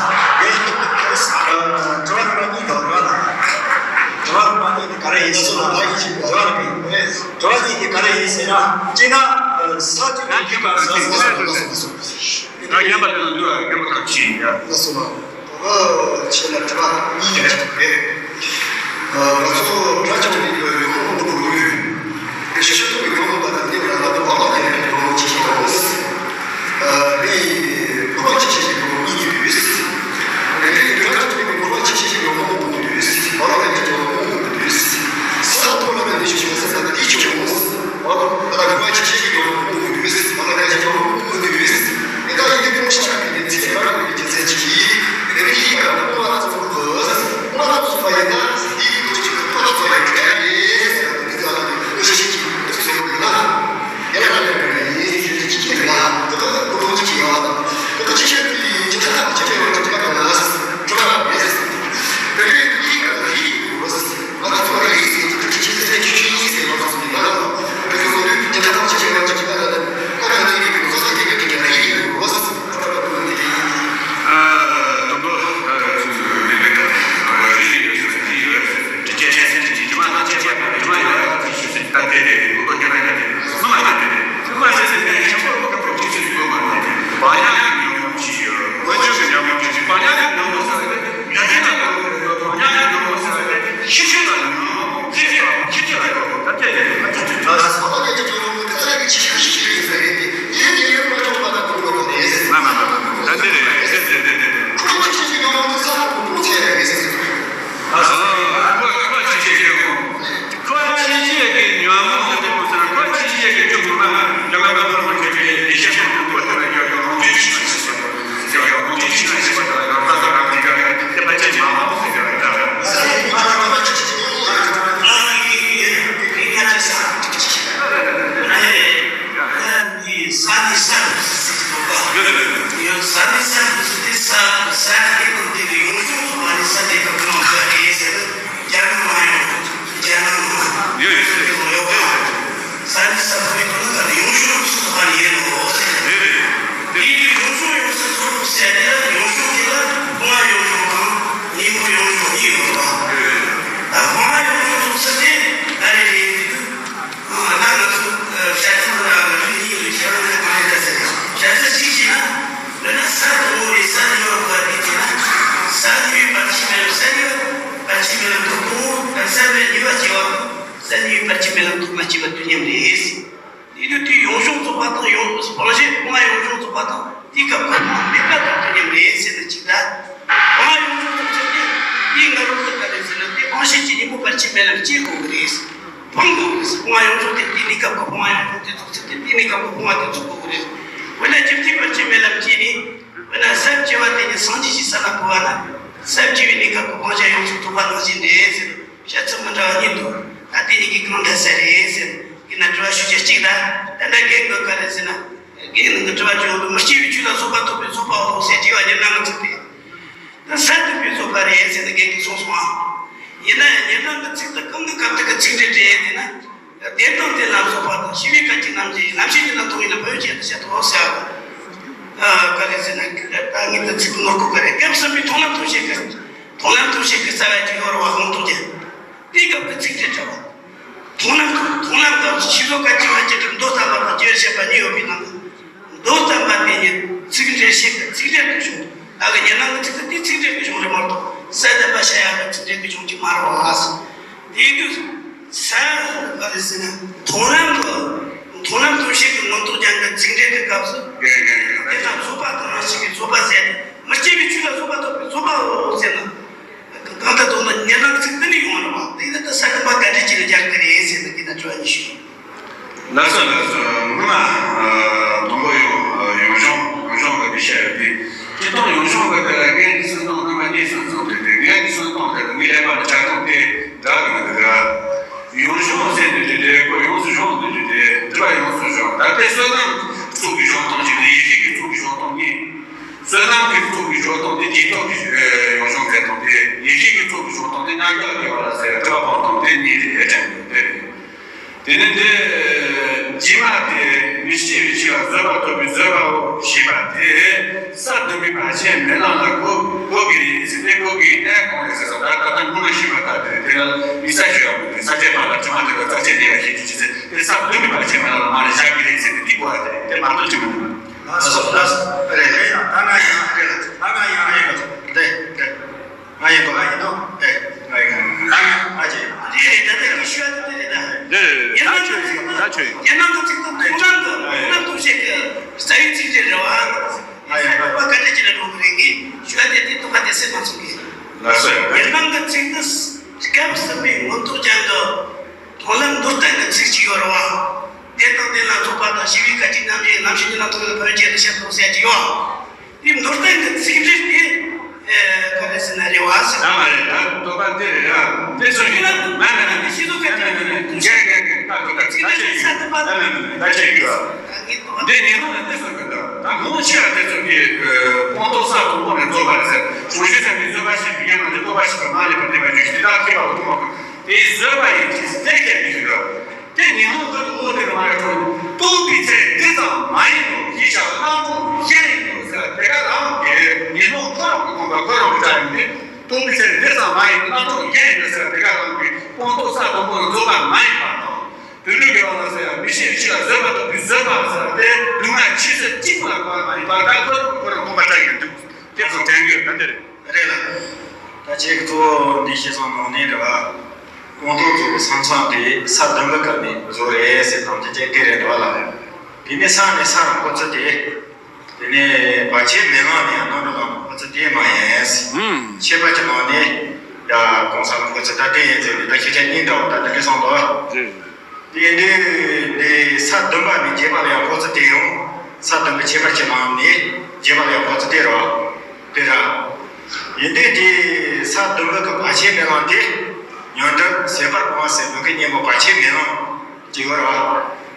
སོ། ཨ། དྲི་བ་རིམ་པ་གཉིས་དང་རེད་བ། དྲི་བ་རིམ་པ་གཉིས་དེ་ག་རེ་ཡིན་ཟེར་ན། དྲི་བ་རིམ་པ་གཉིས་དེ་ག་རེ་ཡིན་ཟེར་ན། གཅིག་ན་ས་དེ་ཡང་ཡིན་པ་ལ་ཟེར་ཟེར་ཟེར་ཟེར། ད་ཡིན་པ་དེ་ལ་འདུག་ཡིན་པ་ཐམས་ཅད་ཡ། ལགས་སོ། ཨོ་ཁྱེད་ལ་དྲི་བ་གཉིས་ཡོད་རེད། ང་ཚོ་གྲྭ་ཆུང་གི་ཡོད་ཁོང་དུ་བུ་ཡོད། དེ་ཤེས་ཤེས་ཐུབ་པའི་ཡོང་བ་དང་དེ་ལ་ང་ཚོ་བག་ལ་ཉལ་བའི་ཡོང་བ་ཅི་ཞིག་དང་། ཨ་ནི་བུ་རོ་ཅི་ཞིག་གི་ཡོང་བ་གཉིས་ཡོད། དེ་ནི་གྲྭ་ཆུང་གི་བུ་རོ་ཅི་ཞིག་གི་ཡོང་བ་གཉིས་ཡོད། བག་ལ་ཉལ་གྱི་ཡོང་བ་གཉིས་ཡོད། ས་ཐོག་ལ་ནི་ཤེས་ཤེས་ས་ད་དེ་ཅི་ཡོང་བ། བུ་རོ་ཅི་ཞིག་གི་ཡོང་བ་གཉིས་ཡོད། བག་ལ་ཉལ་གྱི་ཡོང་བ་གཉིས་ཡོད། དེ་ལྟར་ཡིན་དུས་ཆ་ཁྱབ་ཀྱི་ཚིག་ག་རེ་ཡོད་ཀྱི་ཚད་ཅིག་གིས་དེ་ནི་ཡིད་ཀྱང་སྤོང་བ་ཚོགས་དགོས། སྤོང་བ་ཚོགས་པ་ཡིན་ན་ཡིད་ཀྱི་ཀུན་སྤྱོད་ཀྱི་སྤོང་བ་ཚོགས་པའི་གྲས་རེད་ཟེར་བ་དེ་ཚོ་ལ་ཡོད་ཤེས་ཀྱི་འདུག་ཟེར་བ་ཡིན་ན། དེ་ལ་ཡང་ཡོད་པའི་ཡིད་ཀྱི་ཀྱི་ཀྱི་ལ་འདི་ལ་ཀུན་སྤོང་གཅིག་ཡོད་པ་དང་། འདི་ལ་ཅི་ཤེས་ཀྱི་ཡིན་ཅི་ཐ་ཐག་ཅི་ཕེ་བ་ཅི་ཐ་གང་ལ་གྲུབ་པ་རེད། དེ་ལས་ཡིད་ཀྱི་ཡིད་ཀྱི་ང་ཚོ་རིགས་ཀྱི་ཆོས་ཀྱི་ཆོས་ཀྱི་ཡིན་ཟེར་བ་ཚོ་ཡིན་ན། དེ་ཚོ་ལུས་ཀྱི་ཐབས་ཆེ་ཆེ་བ་ཅིག་ལ་ལ་ཁོ་རང་ཚོའི་གི་ཚོགས་ཀྱི་གི་གི་གི་རིགས་ཡིན་རོ་ཟེར་ཚོ་ཁོ་རང་ཚོ་གི་གི་ཡིན། ཨ་དང་པོ་ཨ་ཚོ་གི་གི་གི་རིགས་ཡོད་ཚོ་གི་ཡོད། དྲི་བཅས་ཆེ་ཆེན་གྱི་ཉི་མ་དང་བཅས་པ་ཉི་མ་ཡོད་ལ་ཚིག་ཤུགས་སུ་ད་དེ་དེ་གི་ལོ་ཏོ་ཁྱེད་རང་ཡང་དེ་མི་མ་ཡང་དེ་དེ་མི་མ་ཟེར་ཟེར་ནས་ཆེན་པོ་ལོ་ཏོ་ཁོ་ཅི་ཟེར་གི་ལོ་མ་ཡང་དེ་བག་ཡངས་ཀྱི་ཉམས་མྱོང་ཅི་ཡོད། འོན་ཀྱང་གི་ཉམས་མྱོང་ཅི་ཟེར་བག་ཡངས་ཀྱི་ཉམས་མྱོང་ཟེར་བ་དེ་ཉ་ཆེན་ལ་ཡོད། བག་ཡངས་ཀྱི་ཉམས་མྱོང་ཟེར་བ་དེ་ཤི་ཤི་ལ་ཡོད། ཤི་ཤི་ལ་ཤི་ཤི་ལ་ཡོད། ད་དེ་དེ་ད་དེ་དེ་ད་ད་སོ་ལ་ཡོད་ཀྱི་ཉམས་མྱོང་དེ་ཚ་གི་ཆི་ཤི་ཤི་ཤི་ཡོད་ཟེར་རེད་དེ་ཡིན་དེ་ཡོད་མ་ཆོག་པ་ད་གོ་གོ་གོ་རེད། མ་མ་མ་མ་ད་དེ་རེད། དེ་དེ་དེ་དེ་དེ། ཁོ་ལ་ཆི་ཤི་ཉམས་མྱོང་དེ་ས་གོ་གོ་ཚེ་རེད་ཟེར་ཟེར། ཨ་ཁོ་ཁོ་ཆི་ཤི་ཡོད། ཁོ་ཆི་ཆི་གི་ཉོན་མོངས་ཀྱི་དེ་མོ་ཟེར་ན་ཁོ་ཆི་ཆི་གི་ཆུ་བུར་མ་རྒྱ་གར་ག་ནོར་མོ་ཆེ་ཆེ་ཡེ་ཤེས་མོ་ཁོ་དེ་ལ་ཡོད་ཡོད་ལོངས་སྤྱོད་ཆི་ཆི་ཟེར་ཡོད་ཡོད་ལོངས་སྤྱོད་ཆི་ཆི་ཟེར་བ་དེ་ལ་ཡང་ད་ས་ག་དེ་ག་དེ་ཕལ་ཆེར་མ་མོ་ཟེར་ཡོད་ད། ས་ནི་ས་རུ་སྲིད་ཀྱི་ལོ་པ་ཡོད། ཡོད་ས་ནི་ས་རུ་སྲིད་ཀྱི་ས་ས་དེ་ཀུན་དེ་ལ་ཡོངས་སུ་རྫོགས་པ་ནི་ས་དེ་ཀ་གང་ག་རེད་ཟེར་ན། རྒྱ་ནག་མ་ཡོང་། རྒྱ་ནག་མ་ཡོད་ཡོད་ཡོད་ཡོད། ས་ནི་ས་ཁོའི་ཁོ་ན་ལ་ཡོང་ཤོག་སུ་ཁ་ནི་ཡོད་ནོ་ཟེར། དེ་ཡོང་ཤོག་ཡོང་ས་ཁོ་ཟེར་ཡ་ཡོང་ཤོག་དེ་ལ་ཁོ་ང་ཡོང་ཤོག་དང་ཉིན་མོ་ཡོང་ཤོག་གཉིས་ཡོད་པ། ད་ཁོ་ང་ཡོང་ཤོག་ཟེར་ཏེ་ད་རེ་རེ་ཡིན་དུས། ཨ་ན་ང་ཚོ་བཤད་ཚུལ་ལ་རིགས་གཉིས་རེ་ཁྱེད་རང་ཚོ་གང་ཡིན་ད་ཟེར། བཤད་ཚུལ་གཅིག་བྱས་ན། འདི་ན་ས་དང་པོ་རེད། ས་ནི་ཡོད་པ་དེ་བྱས་ན། ས་ནི་ཡོད་པར་ཆི་མེད་ལ་ས་ནི་ཡོད་པར་ཆི་མེད་ལ་ཐོག་པོ་ས་ནི་ཡོད་པར་ཆི་མེད་ལ་ཐོག་མ་ཆི་བ་དུས་མཉམ་རེད། དེ་དུས་དེ་ཡོང་ཤོག་རྫོགས་པ་དང་ཡོང་སྤང་བྱེད་སྤང་བ་ཡོང་ཤོག་རྫོགས་པ་དང་དེའི་སྐབས་ཁོ་མེད་པ་དང་དུས་མཉམ་རེད་ཟེར་ན་གཅིག་ད། སྤང་བ་ཡོང་ཤོག་རྫོགས་ཚུལ་དེ་དེའི་སྔ་རོལ་དུ་ག་རེ་ཟེར་ན་དེ་སྤང་བྱེད་ཀྱི་གཉེན་པོ་བར་ཆད་མེད་ལམ་སྐྱེ་དགོས་ཀྱི་རེད། སྤང་དགོས་ཀྱི་རེད། སྤང་བ་ཡོང་ཤོག་དེ་དེ་གནས་སྐབས་ཀྱི་སྤང་བ་ཡོང་ཤོག་དེ་རྫོགས་ཚུལ་དེ་དེ་གནས་སྐབས་ཀྱི་སྤང་བ་དེ་རྫོགས་དགོས་ཀྱི་རེད། འོ་ན་རྒྱུ་མཐུན་བར་ཆད་མེད་ལམ་སྐྱེས་ནས། འོ་ན་ས་བཅུ་པ་དེ་ནི་སངས་རྒྱས་ཀྱི་ས་ལ་འཁོད་པ་ན་ས་བཅུ་པའི་གནས་སྐབས་ཀྱི་སྤང་བྱ་ཡོངས་སུ་རྫོགས་པ་ནང་བཞིན་རེད་ཟེར། བཤད་ཚུལ་མི་འདྲ་བ་གཉིས་འདུག་ད་དེ་གཉིས་ཀྱི་གང་འདྲ་ས་རེད་ཟེར། ཡིན་ན་དྲི་བ་ཞུ་རྒྱུ་གཅིག་ད། ད་ལྟ་རྒན་གྱིས་ག་རེ་ཟེར་ན། རྒན་ནང་གི་དྲི་བ་བྱུང་འདུག་མི་སྐྱེ་བའི་ཆོས་ལ་བཟོད་པ་ཐོབ་པའི་བཟོད་པའོ་ཟེར་དྲི་བ་ཉེར་ལྔ་ཚིག་དེ། ད་ས་ཐོབ་པའི་བཟོད་པ་རེད་ཟེར་ནས་རྒན་གྱིས་གསུངས་སོང་ཨ། ཡིན་ན་ཡང་ཉེར་ལྔ་གི་ཚིག་དེ་གང་གི་སྐབས་དེ་གི་ཚིག་འགྲེལ་འགྲེལ་ཡས་དེ་ན། དེ་དང་དེ་ལ་བཟོད་པ་དང་ཞི་བའི་སྐད་ཅིག་རྣམ་འབྱེད་ཡིན་ལམ་ཤེས་ཀྱི་ལ་མཐོང་བའི་ལ་བོད་ཆེད་དུ་བཤད་དོ་ཟེར་བ། ག་རེ་ཟེར་ན་ད་ངས་ད་ཚིག་ནོར་གོ་ག་རེ་སྐབས་གསུམ་པའི་མཐོང་ལམ་མཐོང་བྱེད་ཀྱི་མཐོང་ལམ་མཐོང་བྱེད་ཀྱི་རྩ་བའི་གི་ཡོ་ར་བ་ཧོང་ཐོང་རྒྱལ། དེའི་སྐབས་ཀྱི་ཚིག་འགྲེལ་འདྲ་བ། མཐོང་ལམ་མཐོང་ལམ་སྐབས་སུ་ཤེས་བཟོད་སྐད་ཅིག་མ་སྐྱེས་དུས་མདོ་ཙམ་པ་དང་སྐྱེ་བར་བཤད་པ་གཉིས་ཡོད་པའི་ནང་དུ། མདོ་ཙམ་པ་དེ་ཉིད་ཚིག་འགྲེལ་བཤད་པའི་ཚིག་འགྲེལ་དུ་བྱུང་། ད་གི་ཉེར་ལྔ་གི་ཚིག་དེ་ཚིག་འགྲེལ་དུ་བྱུང་རེད་མ་གཏོགས་ས་བདུན་པ་ཤ་ཡག་གི་ཚིག་འགྲེལ་དུ་བྱུང་གི་མ་རེད་བ། དེ་དུས་ས་ག་རེ་ཟེར་ན་མཐོང་ལམ་དུ་མཐོང་ལམ་དུ་བཤད་པའི་མངོན་རྟོགས་ཀྱང་གི་ཚིག་འགྲེལ་གྱི་སྐབས་སུ་དེ་དང་བཟོད་པ་དང་རང་བཞིན་གྱི་བཟོད་པ་ཟེར་ཏེ་མི་སྐྱེ་བའི་ཆོས་ལ་བཟོད་པ་ཐོབ་པའི་བཟོད་པའོ་ཟེར་ན། གང་ལྟར་དོན་དུ་ཉེར་ལྔ་ཚིག་འདི་ནས་ཡོང་བ་རེད་བ། དེ་ལྟར་དུ་ས་བདུན་པ་ག་འདྲ་ཅིག་ལ་སྦྱར་གི་རེད་ཟེར་ན་དེ་ལ་དྲི་བ་གཉིས་ཤིག་ལགས་སོ་ལགས་སོ། སྔོན་མ་ཨ་དང་པོ་ཡང་ཨ་ཡང་གཞུང་ཡང་གཞུང་གི་དེ་བཤད་ཡོད་དེ། སྤྱིར་བཏང་ཡང་གཞུང་གི་དེ་ལ་དགེ་འདུན་གསུམ་སྟོང་སྔོན་མ་གཉིས་གསུམ་གསུམ་དེ་དེ་དགེ་འདུན་གསུམ་སྟོང་དེ་ལ་ངའི་ལས་པ་ལ་ཆགས་སྟངས་དེ་འདྲ་གི་མི་འདུག་ག་ཡང་གཞུང་ཟེར་དུས་དེ་དེ་ཁོ་ཡོངས་སུ་གཞུང་དུ་དེ་དེ་འདྲི་བ་ཡོངས་སུ་གཞུང་ད་ལྟའི་བསོད་ནམས་གཙུག་གི་གཞུང་སྟོང་གཅིག་དང་ཡེ་ཤེས་ཀྱི་གཙུག་གི་གཞུང་སྟོང་གཉིས། བསོད་ནམས་ཀྱི་གཙུག་གི་གཞུང་སྟོང་དེ་རྗེས་ཐོབ་ཀྱི་ཡང་གཞུང་ཟེར་སྟངས་དེ་ཡེ་ཤེས་ཀྱི་གཙུག་གི་གཞུང་སྟོང་དེ་མཉམ་གཞག་དགེ་བ་ལ་ཟེར་འདྲི་བ་སྤང་སྟངས་དེ་གཉིས་དེ་དྲན་དགོས་དེ་རེད། དེ་ནས་འདི་རྗེས་མ་དེ་མི་སྐྱེ་བའི་ཕྱིར་བཟོད་པ་ཐོབ་པའི་བཟོད་པའོ་ཞེས་པ་དེ་ས་བདུན་པའི་བར་ཆད་མེད་ལམ་ལ་གོ་གོ་གི་རེད་ཟེར་ཏེ་གོ་གི་གནས་གང་རེད་ཟེར་སོང་། ད་ད་ལྟ་སྔོན་མ་ཤེས་པ་ལྟར་དེ་དེ་ལ་མི་ས་ཞུ་ཡག་མི་འདུག་ས་བཅད་པ་ལ་དྲི་མ་དེ་ལ་རྩ་ཆད་ནས་ཡ་ཤེས་ཀྱི་ཅི་ཟེར་དེ་ས་བདུན་པའི་བར་ཆད་མེད་ལམ་ལ་མ་རེད་བཞག་གི་རེད་ཟེར་ཏེ་དེ་གོ་བ་དེ་རེད། དེ་མ་གཏོགས་ཅི་མི་འདུག་ལགས་སོ་ལགས་སོ། རེད་རེད། ད་ང་ཡང་རེད་ལ་ད་ང་ཡང་རེད་ལ་རེད་རེད། ང་ཡིན་གོ་ང་ཡིན་ནོ། ཨེ། ང་ཡིན་ང་ཡིན་ཨ་ཅེ། རེད་རེད། ད་ལྟ་ངས་ཞུ་ཡ་དེ་འདི་རེད་ད། འདི་རེད་རེད། ད་ཆོས་ཡིན་ད་ཆོས་ཡིན། ཉེ་སྣང་གི་ཚིག་དང་དོན་ལམ་དུ་དོན་ལམ་དུ་བཤད་ཀྱི་རྩ་བའི་ཚིག་རེད་རེད་བ། ང་ཡིན་ང་ཡིན། བ་ག་འདྲ་ཅིག་ལ་འགྲོ་གི་རེད་ངས་ཞུ་ཡ་དེ་དེ་ཐོག་ཁ་དེ་སེམས་མ་ཚོམ་གི། ལགས་སོ། ཉེ་སྣང་གི་ཚིག་འདི་སྐབས་གསུམ་པའི་མངོན་རྟོགས་ཅན་གྱི་མཐོང་ལམ་མདོར་བསྟན་གྱི་ཚིག་ཅིག་ཡོད་རེད་བ། དེ་དང་དེ་ལ་སོགས་པ་དང་ཞི་བའི་སྐད་ཅིག་རྣམ་དབྱེ་ལམ་ཞིག་ཉེ་སྣང་ཐོག་ལ་ཕན་ཆད་དུ་བཤད་དང་ཟེར་གྱི་ཡོད། དེ་མདོར་བསྟན་གྱི་ཚིག་འགྲེལ་དེ་ག་རེ་ཟེར་ན་རེ་བ་ཟེར། ད་མ་རེད་ད་དོགས་པ་འདི་རེད་ཡ། དེ་ཚོ་ཡིན་ན་མ་མ་མ་མ་ཤེས་ཚོད་ག་ཅི་རེད། ངས་ངས་ངས་ཁ་ཐུག་ད་ཚིག་འགྲེལ་དེ་ས་དུ་མ་ད་མ་མ་མ་ད་ཆ་ཡོད་ཡ། འདི་ཉིན་མོ་ལ་དེ་ཚོ་གི་ད་ད་མང་ཆེ་བ་དེ་ཚོ་གི་སྤངས་རྟོགས་ས་དང་པོ་ནས་རྫོགས་པ་རེད་ཟེར། གྲོང་ཁྱེར་ཚན་པའི་རྫོགས་པ་ཞིག་གི་ཡན་ལ་དེ་རྟོགས་པ་ཞིག་གི་མ་རེད་པ་དེ་མ་བརྗོད་ཤིག་དེ་ད་ཁེ་བ་དུ་མ་གི་དེ་བཟོད་པ་ཡིན་གྱི་སྟེ་ཁྱད་མི་འདུག་དེ་ཉིན་མོ་འདིར་འོ་དེར་མ་རེད་ཁོ། རྟོགས་པའི་ཚེ་འདི་ཙམ་མ་ཡིན་ནོ། ཡིད་བྱ་རྣམ་གྲོལ་གཞན་ཡིན་ནོ་ཟེར་དེ་ག་རང་གི་ཉིན་མོ་ཁོ་རང་གི་དགོངས་པ་ཁོ་རང་གི་སྒྲ་ཡིན་ཏེ། རྟོགས་པའི་ཚེ་འདི་ཙམ་མ་ཡིན་ནོ། རྣམ་གྲོལ་གཞན་ཡིན་ནོ་ཟེར་དེ་ག་རང་གི་སྤངས་རྟོགས་ས་དང་པོ་ནི་རྫོགས་པ་མ་ཡིན་པ་དང་། དུད་འགྲོའི་དགེ་བ་ལ་ཟེར་ཡང་མི་ཤེས་པའི་ཕྱིར་ལ་བཟོད་པ་ཐོབ་པའི་བཟོད་པ་ཟེར་ཏེ་ལུས་ངག་ཕྱི་སོ་གཅིག་པུ་ལ་གོ་བ་མ་ཡིན་པར་ད་ཁོ་རང་ཁོ་རང་དགོངས་པ་སྒྲ་ཡིན་འདུག་དེ་ཚོ་དྲན་དགོས་ད་འདིར། རེད་ལ། ད་ཁྱེད་ཀྱི་གཙོ་བོ་འདི་ཤེས་སོང་ནང་ནས་རེད་བ། སྤངས་རྟོགས་རྫོགས་པའི་ས་མཚམས་དེ་ས་བདུན་པའི་སྐབས་ནས་རྫོགས་རེད་ཟེར་དང་དེ་ཅན་དེ་རེད་འདུག་ལ། དེ་ནས་ས་ནས་ས་རང་ཁོ་ཚོ་དེ། དེ་ནས་བར་ཆད་མེད་ལམ་ནས་རྣམ་གྲོལ་ལམ་ཁོ་ཚོ་དེ་མ་ཡིན། ཁྱད་པར་གྱི་ནང་ནས་ཡ་གོང་ས་ལ་ཁོ་ཚོ་ད་དེ་ཡིན་ཟེར་ནས་ད་ཤེས་བྱ་གཉིས་འདྲ་བ་ད་ད་གི་སོང་འདུག་དེ་ཡིན་དུས་འདི་ས་བདུན་པ་ནས་རྒྱས་པ་ལ་ཡང་ཁོ་ཚོ་དེ་ཡང་ས་བདུན་པའི་ཁྱད་པར་གྱི་ནང་ནས་རྒྱས་པ་ལ་ཡང་ཁོ་ཚོ་དེ་རེད་བ། དེ་ར། ཡིན་དུས་དེ་ས་བདུན་པའི་གི་བར་ཆད་མེད་ལམ་དེ། ཉོན་སྒྲིབ་ཟད་པར་སྤང་བ་ཟེར་བའི་གི་གཉེན་པོ་བར་ཆད་མེད་ལམ་གཅིག་ཡོད་ར།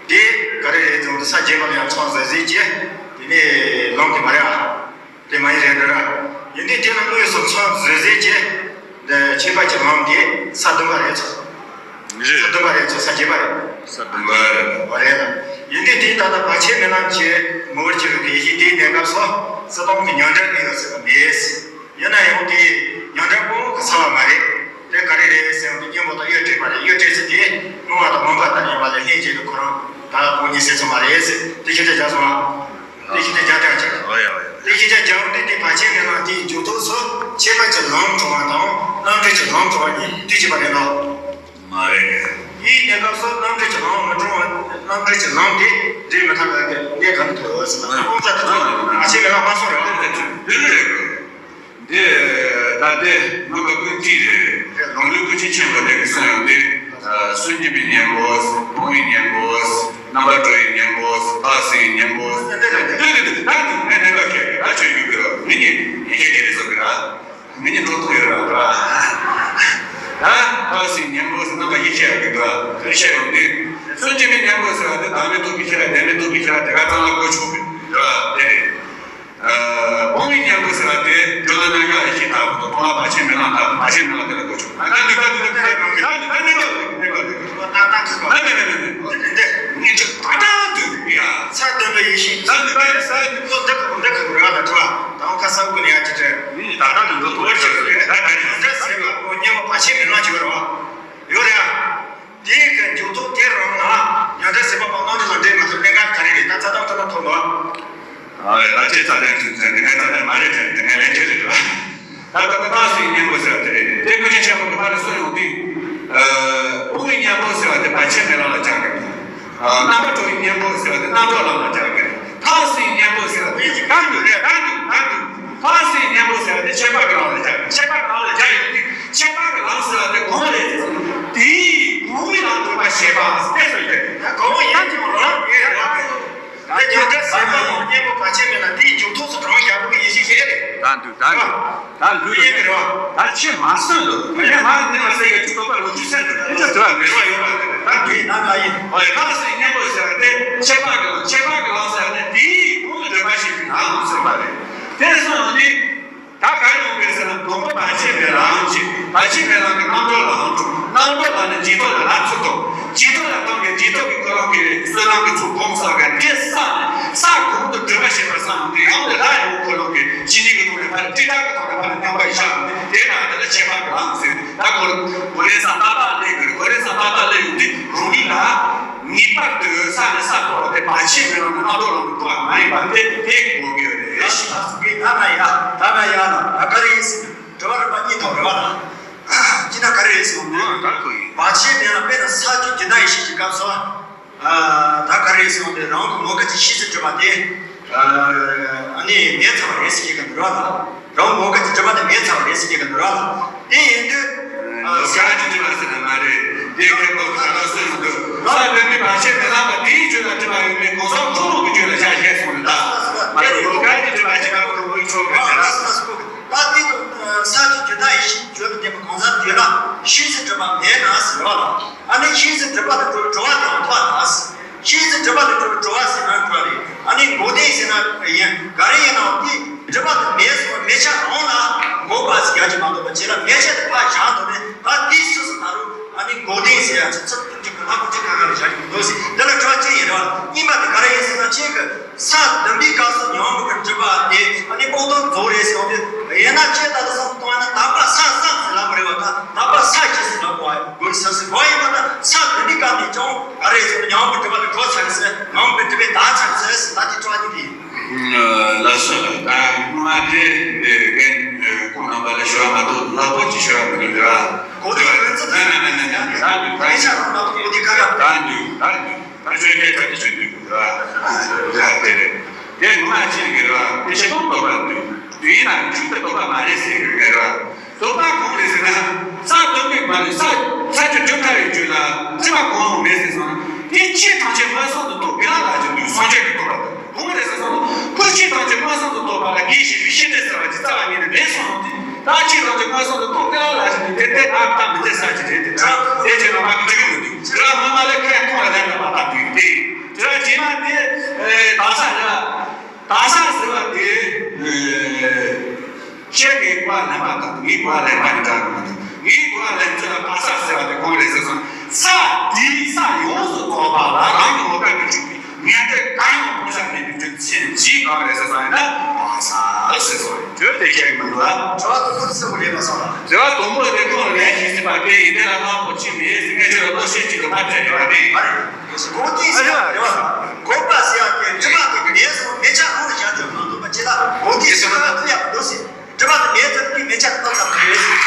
དེ་ག་རེ་རེད་ཙང་ས་རྒྱས་པ་ལ་ཡང་མཚམས་བཟོད་ཟེར་གྱི། དེ་ནས་ལམ་དེ་མ་རེད་ཨ། དེ་མ་ཡིན་རེད་འདྲ་ར། ཡིན་དུས་དེ་ལ་དངོས་སུ་མཚམས་བཟོད་ཟེར་གྱི། འདི་ཁྱད་པར་གྱི་ལམ་དེ་ས་བདུན་པ་རེད་ཙང་། རེད། ས་བདུན་པ་རེད་ཙང་ས་རྒྱས་པ་རེད། ས་བདུན་པ་རེད། འོ་རེད་ལ། ཡིན་དུས་དེ་ད་ལྟ་བར་ཆད་མེད་ལམ་གྱི་ངོ་བོར་གྱུར་པའི་དགེ་བཤེས་དེའི་གནས་སྐབས་སུ་སྲིད་དོན་གྱི་ཉོན་སྒྲིབ་གནས་ཡོད་ཟེར་བ་མེད། ཡིན་ན་ཡང་དེ་ཉོན་སྒྲིབ་ཀུན་གྱི་ཚ་བ་མ་རེད། དེ་ག་རེ་རེད་ཟེར་བ་དེ་གཉེན་པོ་དང་གཡོ་བྲལ་བ་རེད། གཡོ་བྲལ་ཚུལ་དེ་སྣང་བ་དང་མུན་པ་ལྟར་ཡིན་པ་ལས་ལྷན་སྐྱེས་དང་ཁོ་རང་ད་གང་ཉིད་ཟེར་ཚུལ་མ་རེད་ཟེར་དེ་ཤེས་བྱ་རྒྱག་སོང་ང་། དེ་ཤེས་བྱ་རྒྱག་སྟངས་ཅིག་འོ་ཡ་འོ་ཡ། དེ་ཤེས་བྱ་རྒྱག་སྟངས་དེ་དེ་བར་ཆད་མེད་ལམ་དེའི་འཇུག་ཐོག་སུ་ཁྱད་པར་གྱི་ལམ་གྲོལ་བ་དང་རྣམ་འགྲེལ་གྱི་ལམ་གྲོལ་བ་གཉིས་དུས་གཅིག་པ་རེད་ལ། མ་རེད། དེའི་གནས་སྐབས་སུ་རྣམ་འགྲེལ་གྱི་ལམ་མི་གྲོལ་བ་རྣམ་འགྲེལ་གྱི་ལམ་དེ་འགྲེལ་མི་ཐུབ་པའི་གནས་གང་དུ་ཐུག་ཡོད་ཟེར་ན་ཨ་ཁོང་ཚ་དེ་ཚོ་བར་ཆད་མེད་ལམ་མ་སོང་རེད་བ། འདི་རེད། འདི་ད་ལྟའི་ནང་གི་ཀུན་བཏུས་རེད། ལམ་ལུགས་ཀུན་མཁྱེན་ཆེན་པོ་དེ་གི་གསུང་ཡོང་དུས། སུན་འབྱིན་པའི་གཉེན་པོ། སྤོང་བའི་གཉེན་པོ། རྣམ་པར་གྲོལ་བའི་གཉེན་པོ། ཐག་བསྲིང་བའི་གཉེན་པོ། འདི་འདི་འདི་ད་འདི་ངས་གནད་འགག་ཁྱེད་ཀྱི་ད་ཆོས་རྒྱུད་ཀྱི་མི་ཉིད་ཡིན་ཤེས་ཀྱི་རེད་ཟེར་གི་ར། མི་ཉིད་འགྲོ་ཐུབ་ཡོད་ར་ར། ད་ཐག་བསྲིང་གཉེན་པོ་ཟེར་རྣམ་པ་ཡིད་ཆེས་ཡོད་གི་འདུག་ར་ཡིད་ཆེས་ཡོང་དུས། སུན་འབྱིན་པའི་གཉེན་པོ་ཟེར་བ་དེ་བདག་མེད་རྟོགས་པའི་ཤེས་རབ་བདེན་མེད་རྟོགས་པའི་ཤེས་རབ་དེ་ག་ཙམ་ལ་གོ་ཆོག་གི་འདུག་ར་དེ་རེད། སྤོང་བའི་གཉེན་པོ་ཟེར་བ་དེ་སྦྱོར་ལམ་རྣམ་གཞག་ཡེ་ཤེས་ལྟ་བུ་དང་སྤོང་བ་བར་ཆད་མེད་ལམ་ལྟ་བུ་བར་ཆད་མེད་ལམ་དེ་ལ་གོ་ཆོག་ད་ལྟ་འདི་ལ་ཁ་ཡོད་གི་ད་ལྟ་འདི་ལ་ཁ་ཡོད་གི་ད་ལྟ་འདི་ལ་ཁ་ཡོད་གི་ད་ལྟ་འདི་ལ་ཁ་ཡོད་གི་ད་ལྟ་འདི་ལ་ཡ། ས་བདུན་པའི་ཡེ་ཤེས། ས་བདུན་པའི་ས་བདུན་པའི་འདི་ག་འདི་ག་ར་ལ་དྲི་བ་དང་ཁ་སང་ཀུན་ཡ་ཅི་དྲི། ད་ལྟ་འདི་ལ་དོར་ཅི་རེད་ད་ད་ད་ད་ཟེར་བ་ཁོ་གཉེན་པོ་བར་ཆད་མེད་ལམ་ཅི་བར་བ་ཡོད་རེད་ཨ། དེའི་གི་འཇུག་ཐོག་དེ་རང་ལ་ཉོན་སྒྲིབ་ཟད་པ་སྤངས་རྣམ་འགྲེལ་ལ་འདྲེས་མ་ཐུབ་གནད་འགག་ག་རེ་རེད་ད་ཚ་ཐང་ཐ་ན་ཐོག་ནོ། ཨ་ད་ཅི་ཚ་ཐང་ཚུན་ཚོད་འདི་ངས་ཚ་ཐང་མ་རེད་ཚེ་འདི་ངས་ལན་ཁྱེད་རེད་འགྲོ། ད་ལྟ་ད་ཐག་བསྲིང་གཉེན་པོ་ཟེར་བ་དེ་རེད་དེ་ཀུན་མཁྱེན་ཆེན་པོ་གི་ཕ་ལ་གསུངས་ཡོང་དུས། སྤོང་བའི་གཉེན་པོ་ཟེར་བ་དེ་བར་ཆད་མེད་ལམ་ལ་སྦྱར་གི་རེད། རྣམ་པར་གྲོལ་བའི་གཉེན་པོ་ཟེར་བ་དེ་རྣམ་གྲོལ་ལམ་ལ་སྦྱར་གི་རེད། ཐག་བསྲིང་གཉེན་པོ་ཟེར་བ་དེ་ད་འདུག་རེད་ད་འདུག་ད་འདུག་ཕར་ཕྱིན་གཉེན་པོ་ཟེར་བ་དེ་ཁྱད་པར་གྱི་ལམ་ལ་སྦྱར་ཡོད། ཁྱད་པར་གྱི་ལམ་ལ་སྦྱར་ཡོད་དུས་ཁྱད་པར་གྱི་ལམ་ཟེར་བ་དེ་གང་རེད་ཟེར་ན། དེའི་གོང་མའི་ལམ་སྒྲུབ་པར་བྱེད་པ་ཟེར་ཏེ་གསུངས་ཡོད། ད་གོང་མ་ཡན་གྱི་ལམ་དེ་རེད་བ། ད་ཁྱོད་ཀྱི་ཟེར་བ་ཡང་གཉེན་པོ་བར་ཆད་མེད་ལ་དེའི་མཇུག་ཐོགས་སུ་གྲོང་ཞག་པོ་གི་ཡེ་ཤེས་ཤིག་རེད། ད་འདུག་ད་འདུག་ད་འདུག་ཡིན་གྱི་རེད་བ། ད་ཕྱི་མ་སོན་ལོ། ཕྱི་མ་ནི་མ་ཟེར་ཡོད་ཀྱི་རྟོགས་པ་ལོ་རྒྱུས་སེམས་དུ་དེ་ཚོ་དུ་བ་མེད་པ་ཡོད་པ་རེད། ད་འདུག་ཡིན་ན་ང་ཡིན། ཨོ་ཡ། ད་ཟེར་གཉེན་པོ་ཟེར་བ་དེ་ཁྱད་པར་གྱི་ལམ། ཁྱད་པར་གྱི་ལམ་ཟེར་བ་དེ་དེའི་གོང་དུ་སྒྲུབ་པ་ཞིག་གི་ནང་ལ་ཟེར་བ་རེད། དེ་སོང་དུས། ད་ག་རེ་ཡོང་གི་རེད་ཟེར་ན། སྡོམ་པ་བར་ཆད་མེད་ལམ་གྱི། བར་ཆད་མེད་ལམ་གྱི་རྣམ་གྲོལ་ལམ་གྲུབ། རྣམ་གྲོལ་ལམ་ནས་རྗེས་ཐོབ་ལ་ལམ་ཚུགས་ཐོབ། རྗེས་ཐོབ་ལ་ཐོབ་པའི་རྗེས་ཐོབ་ཀྱི་ཀུན་སློང་གི་བསོད་ནམས་ཀྱི་ཚོགས་སྦོམ་བསགས་པའི་དེ་བསགས་ནས་ས་གོང་དུ་སྒྲུབ་པ་བྱེད་པར་བསམ་སྟེ། ཡང་དེ་ལ་ཡང་ཀུན་སློང་གི་བྱིན་རླབས་ཀྱི་ཐོག་ནས་ཕར་ལ་ཏྲི་ཏྲ་གི་ཐོག་ནས་ཕར་ལ་སྙོམས་པར་བཞག་ནས། དེ་ན་དེ་ལ་ཁྱད་པར་གྱི་ལམ་ཟེར། ད་ཁོ་གོ་རེ་ས་ཏག་ཏག་སླེབས་དགོས། གོ་རེ་ས་ཏག་ཏག་སླེབས་ཡོང་དུས་རང་ཉིད་ལ། ངེས་པར་དུ་ས་ནས་ས་ཐོབ་པ་དེ་བར་ཆད་མེད་ལམ་གྱི་རྣམ་གྲོལ་ལམ་གྱི་ཐོབ་པ་མ་ཡིན་པ་དེ་དེ་གོ་དགོས་རེད། ཨ་ཞེས་པ་སོགས་ཀྱིས། ད་ན་ཡ་ད་ན་ཡ་ན་ད་ག་རེ་ཡིན་ཟེར་ན། དྲི་བ་རིམ་པ་གཉིས་ཐོག་རེད་བ་ན། ཅི་ན་ག་རེ་ཡིན་ཟེར་ན། ཨ་ད་ཁོ་ཡིན། བར་ཆད་མེད་ལམ། དཔེར་ན་ས་བཅུ་རྒྱུན་མཐའ་ཡེ་ཤེས་ཀྱི་སྐབས་སུ། ཨ་ད་ག་རེ་ཡིན་ཟེར་ན། དེ་རང་གི་ངོ་སྐལ་གྱི་ཤེས་ཚད་གྲུབ་པ་དེ། ཨ་ནི་མེད་ཚར་བ་རེད་ཟེར་གྱི་ཀ་འདུག་ར་ལ། རང་ངོ་སྐལ་གྱི་གྲུབ་པ་དེ་མེད་ཚར་བ་རེད་ཟེར་གྱི་ཀ་འདུག་ར་ལ། དེ་ཡིན་དུས། ཨ་ལོ་སྐལ་གྱི་གྲུབ་པ་ཟེར་ན་མ་རེད། དེ་ཁེ་པོ་ཁ་ལ་སོན་མི་འདུག་ས་བོན་པའི་བར་ཆད་མེད་ལམ་པ་དེའི་རྒྱུད་ལ་གྲུབ་པ་ཡོད་མེད་གོང་ས་འཁོར་ལོ་གི་རྒྱུད་ལ་བཞག་བཞག་སོང་རེད་ད། མ་རེད། ལོ་སྐལ་གྱི་གྲུབ་པ་ཅིག་ལ་ཁོ་བོའི་ཆོ་ག་རེད་ད། ད་དེ་ད་དེ་ད་ས་གི་རྒྱུད་ད་ཡེ་ཤེས་རྒྱུད་ལ་བསྟན་པ་གོང་ས་རྒྱུད་ལ་ཤེས་ཚད་གྲུབ་པ་མེད་ན་ཟེར་བ་ལ། ཨ་ནི་ཤེས་ཚད་གྲུབ་པ་དེ་གྲུབ་པ་དེ་ཐོག་ད། ཤེས་ཚད་གྲུབ་པ་དེ་གྲུབ་པ་ཟེར་ན་འགྲོ་བ་རེད། ཨ་ནི་འགོག་བདེན་ཟེར་ན་ཡིན། ག་རེ་ཡིན་ནའང་དེ་གྲུབ་པ་དེ་མེད་སོང་། མེད་ཆ་རང་ལ་འགོག་པ་ཟེར་ཡག་གི་མ་གཏོགས་པ་བྱས་ལ། མེད་ཆ་དེ་ཕར་བཞག་འདུག་ནས་ད་དེ་སུ་སུ་ད་རུང་ཨ་ནི་འགོག་བདེན་ཟེར་ཡག་ཚིག་ཚིག་དུམ་གྱི་གི་ལྷག་པོ་ཅིག་ག་ག་ལ་བཞག་གི་མི་འདུག་ཟེར། འདི་ལ་དྲི་བ་གཅིག་ཡིན་རེད་བ། གཉིས་པ་དེ་ག་རེ་ཡིན་ཟེར་ན། ཁྱེད་ཀྱི་ས་བདུན་པའི་སྐབས་སུ་ཉོན་མོངས་ཀྱི་སྒྲིབ་པ་དེ་ཨ་ནི་སྤངས་རྟོགས་རྫོགས་རེད་ཟེར་བ་དེ་ཡིན་ན། ཁྱེད་ད་ལྟ་བསམ་བློ་གཏོང་བ་ན་དག་པ་ས་བསམ་ཟེར་ལབ་པ་རེད་བ། ད་དག་པ་ས་ཅི་ཟེར་ལབ་དགོས་ཟེར་ཟེར་དགོས་ཡིན་པ། ད་ས་བདུན་པའི་སྐབས་ནས་ཀྱང་ག་རེ་ཟེར་ན། ཉོན་མོངས་སྒྲིབ་པ་དེ་གྲོལ་ཚར་རེད་ཟེར། ཉོན་མོངས་སྒྲིབ་པ་དག་ཚར་རེད་ཟེར། ད་དེ་དྲི་བ་དེ་དེ་ཡིན། ལགས་སོ། ད་མ་དེ་རྒན་ཁོང་རྣམ་པ་ལ་ཞུ་བ་མ་གཏོགས་ལྷག་པོ་ཅིག་ཞུ་བ་མི་འདུག་ར། གོ་དེ་ཡོད་ཚོད་ད་ན་ན་ན་ན་ད་འདུག་ད་ཡིན་ཆ་རང་ལ་གོ་དེ་ག་ག་ད་འདུག་ད་འདུག་ད་ཆོས་ཀྱི་ཐབས་ཀྱི་ཆོས་འདུག་ར། ད་དེ་རེད། དེ་ངོ་མ་ཅི་ཡིན་གྱི་རེད་བ། དེ་ཤེས་སྟོང་རྟོགས་པ་འདུག་དུས་ཡིན་ན་འཇུག་པའི་རྟོགས་པ་མ་རེད་ཟེར་གྱི་རེད་བ། རྟོགས་པ་གང་རེད་ཟེར་ན། ས་བདུན་པའི་མ་རེད། ས་ས་བཅུ་རྒྱུན་མཐའ་ཡི་རྒྱུད་ལ་སྒྲིབ་པ་གང་རུང་མེད་ཟེར་སོང་ན། དེ་ཕྱིར་ཐམས་ཅད་མངོན་སུམ་དུ་རྟོགས་དགེ་ལ་ལྷག་ཅིང་འདུལ་སངས་རྒྱས་ཀྱི་རྟོགས་པ་དང་། གང་རེད་ཟེར་སོང་ན། ཁོ་ཕྱིར་ཐམས་ཅད་མངོན་སུམ་དུ་རྟོགས་པ་ལ་དགེ་བཤེས་པའི་ཤེས་འདོད་ཟེར་བ་ཅིག་རྩ་བ་ཉིད་ནས་མེད་སོང་སྟེ། ད་ཕྱིར་ཐམས་ཅད་མངོན་སུམ་དུ་རྟོགས་དགེ་ལ་ལྷག་ཅིང་འདུལ་དེ་ལྟར་ན་ད་མི་ཚེ་ས་ཅི་རེད་དེ། ད་དེ་ཕྱིར་ལ་མ་གི་འཇུག་གི་མི་འདུག་དེ་ལ་སྔོན་མ་ལས་ཁས་ཁོང་ལ་ལན་ལ་མ་བཏབ་དུས་དེ། དེ་ལ་རྗེས་མ་དེ་ད་ས་ར། ད་ས་ཟེར་བ་དེ། ཁྱེད་ཀྱིས་གོ་བ་ལེན་པ་དང་ངས་གོ་བ་ལེན་པ་གཉིས་འདྲ་གི་མི་འདུག་ངས་གོ་བ་ལེན་ཚུལ་ལ་ད་ས་ཟེར་བ་དེ་གང་རེད་ཟེར་སོང་། ས་དེའི་ས་ཡོངས་སུ་རྫོགས་པ་ལ་རང་གི་ངོ་སྐལ་གྱིས་གྲུབ་པའི་ངན་འགྲོ་གང་ཡང་སྤོང་བྱ་མེད་པའི་རྒྱུ་མཚན་གྱིས་གང་རེད་ཟེར་སོང་ཡིན་ན། ད་ས་ཟེར་སོང་། དེ་དེ་ཁྱེད་ཀྱིས་མི་འདུག་ཨ། དྲི་བ་དང་པོ་དེ་གསལ་པོ་རེད་པ་སོང་ལ། དྲི་བ་དང་པོ་དེ་ཁོང་ལན་ཞིག་ཟེར་བ་དེ་ཡིན། དེ་ལ་ལྷག་པོ་ཅི་མེད་ཟེར། ངས་ཁྱོད་ལ་བློ་ཤེས་ཅིག་ཏུ་ཕར་བྱས་ཡོད་པ་རེད། འགོག་བདེན་ཟེར་ཡག་རེད་བ། འགོག་པ་ཟེར་ཡག་དེ་སྒྲིབ་པ་དེ་མེད་སོང་མེད་ཆ་ཁོང་ལ་བཞག་ཆོག་མ་གཏོགས་པ་ཅི་ལ་འགོག་བདེན་ཟེར་བ་ཐུབ་ཡག་མི་འདུག་ཟེར། སྒྲིབ་པ་དེ་མེད་ཚར་དུས་མེད་ཆ་ཐོབ་ཚར་བ་རེད་ཟེར།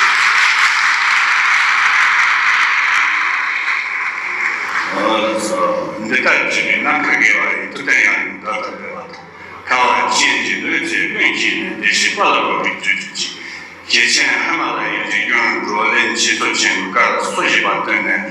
འོ་ལགས་སོ། འདི་ལྟར་བྱས་པས་ནམ་མཁའ་དགེ་བ་ཡི། ཐུབ་བསྟན་ཡང་ཡང་དག་ཏུ་འཕེལ་བ་དང་། ཁ་བ་ཅན་གྱི་གནོད་འཚེ་ཀུན་བྱས་ནས། བདེ་གཤེགས་དཔལ་ལ་འགོད་པའི་བརྒྱུད་གཅིག་གིས། ཞེ་ཆེན་ཧི་མ་ལ་ཡའི་རི་རྒྱུད་འགྲོ་ལྡན་ཆོས་ཚོགས་ཆེན་པོའི་བཀའ་ལ་སོ་བཞི་པ་བཏོན་ནས།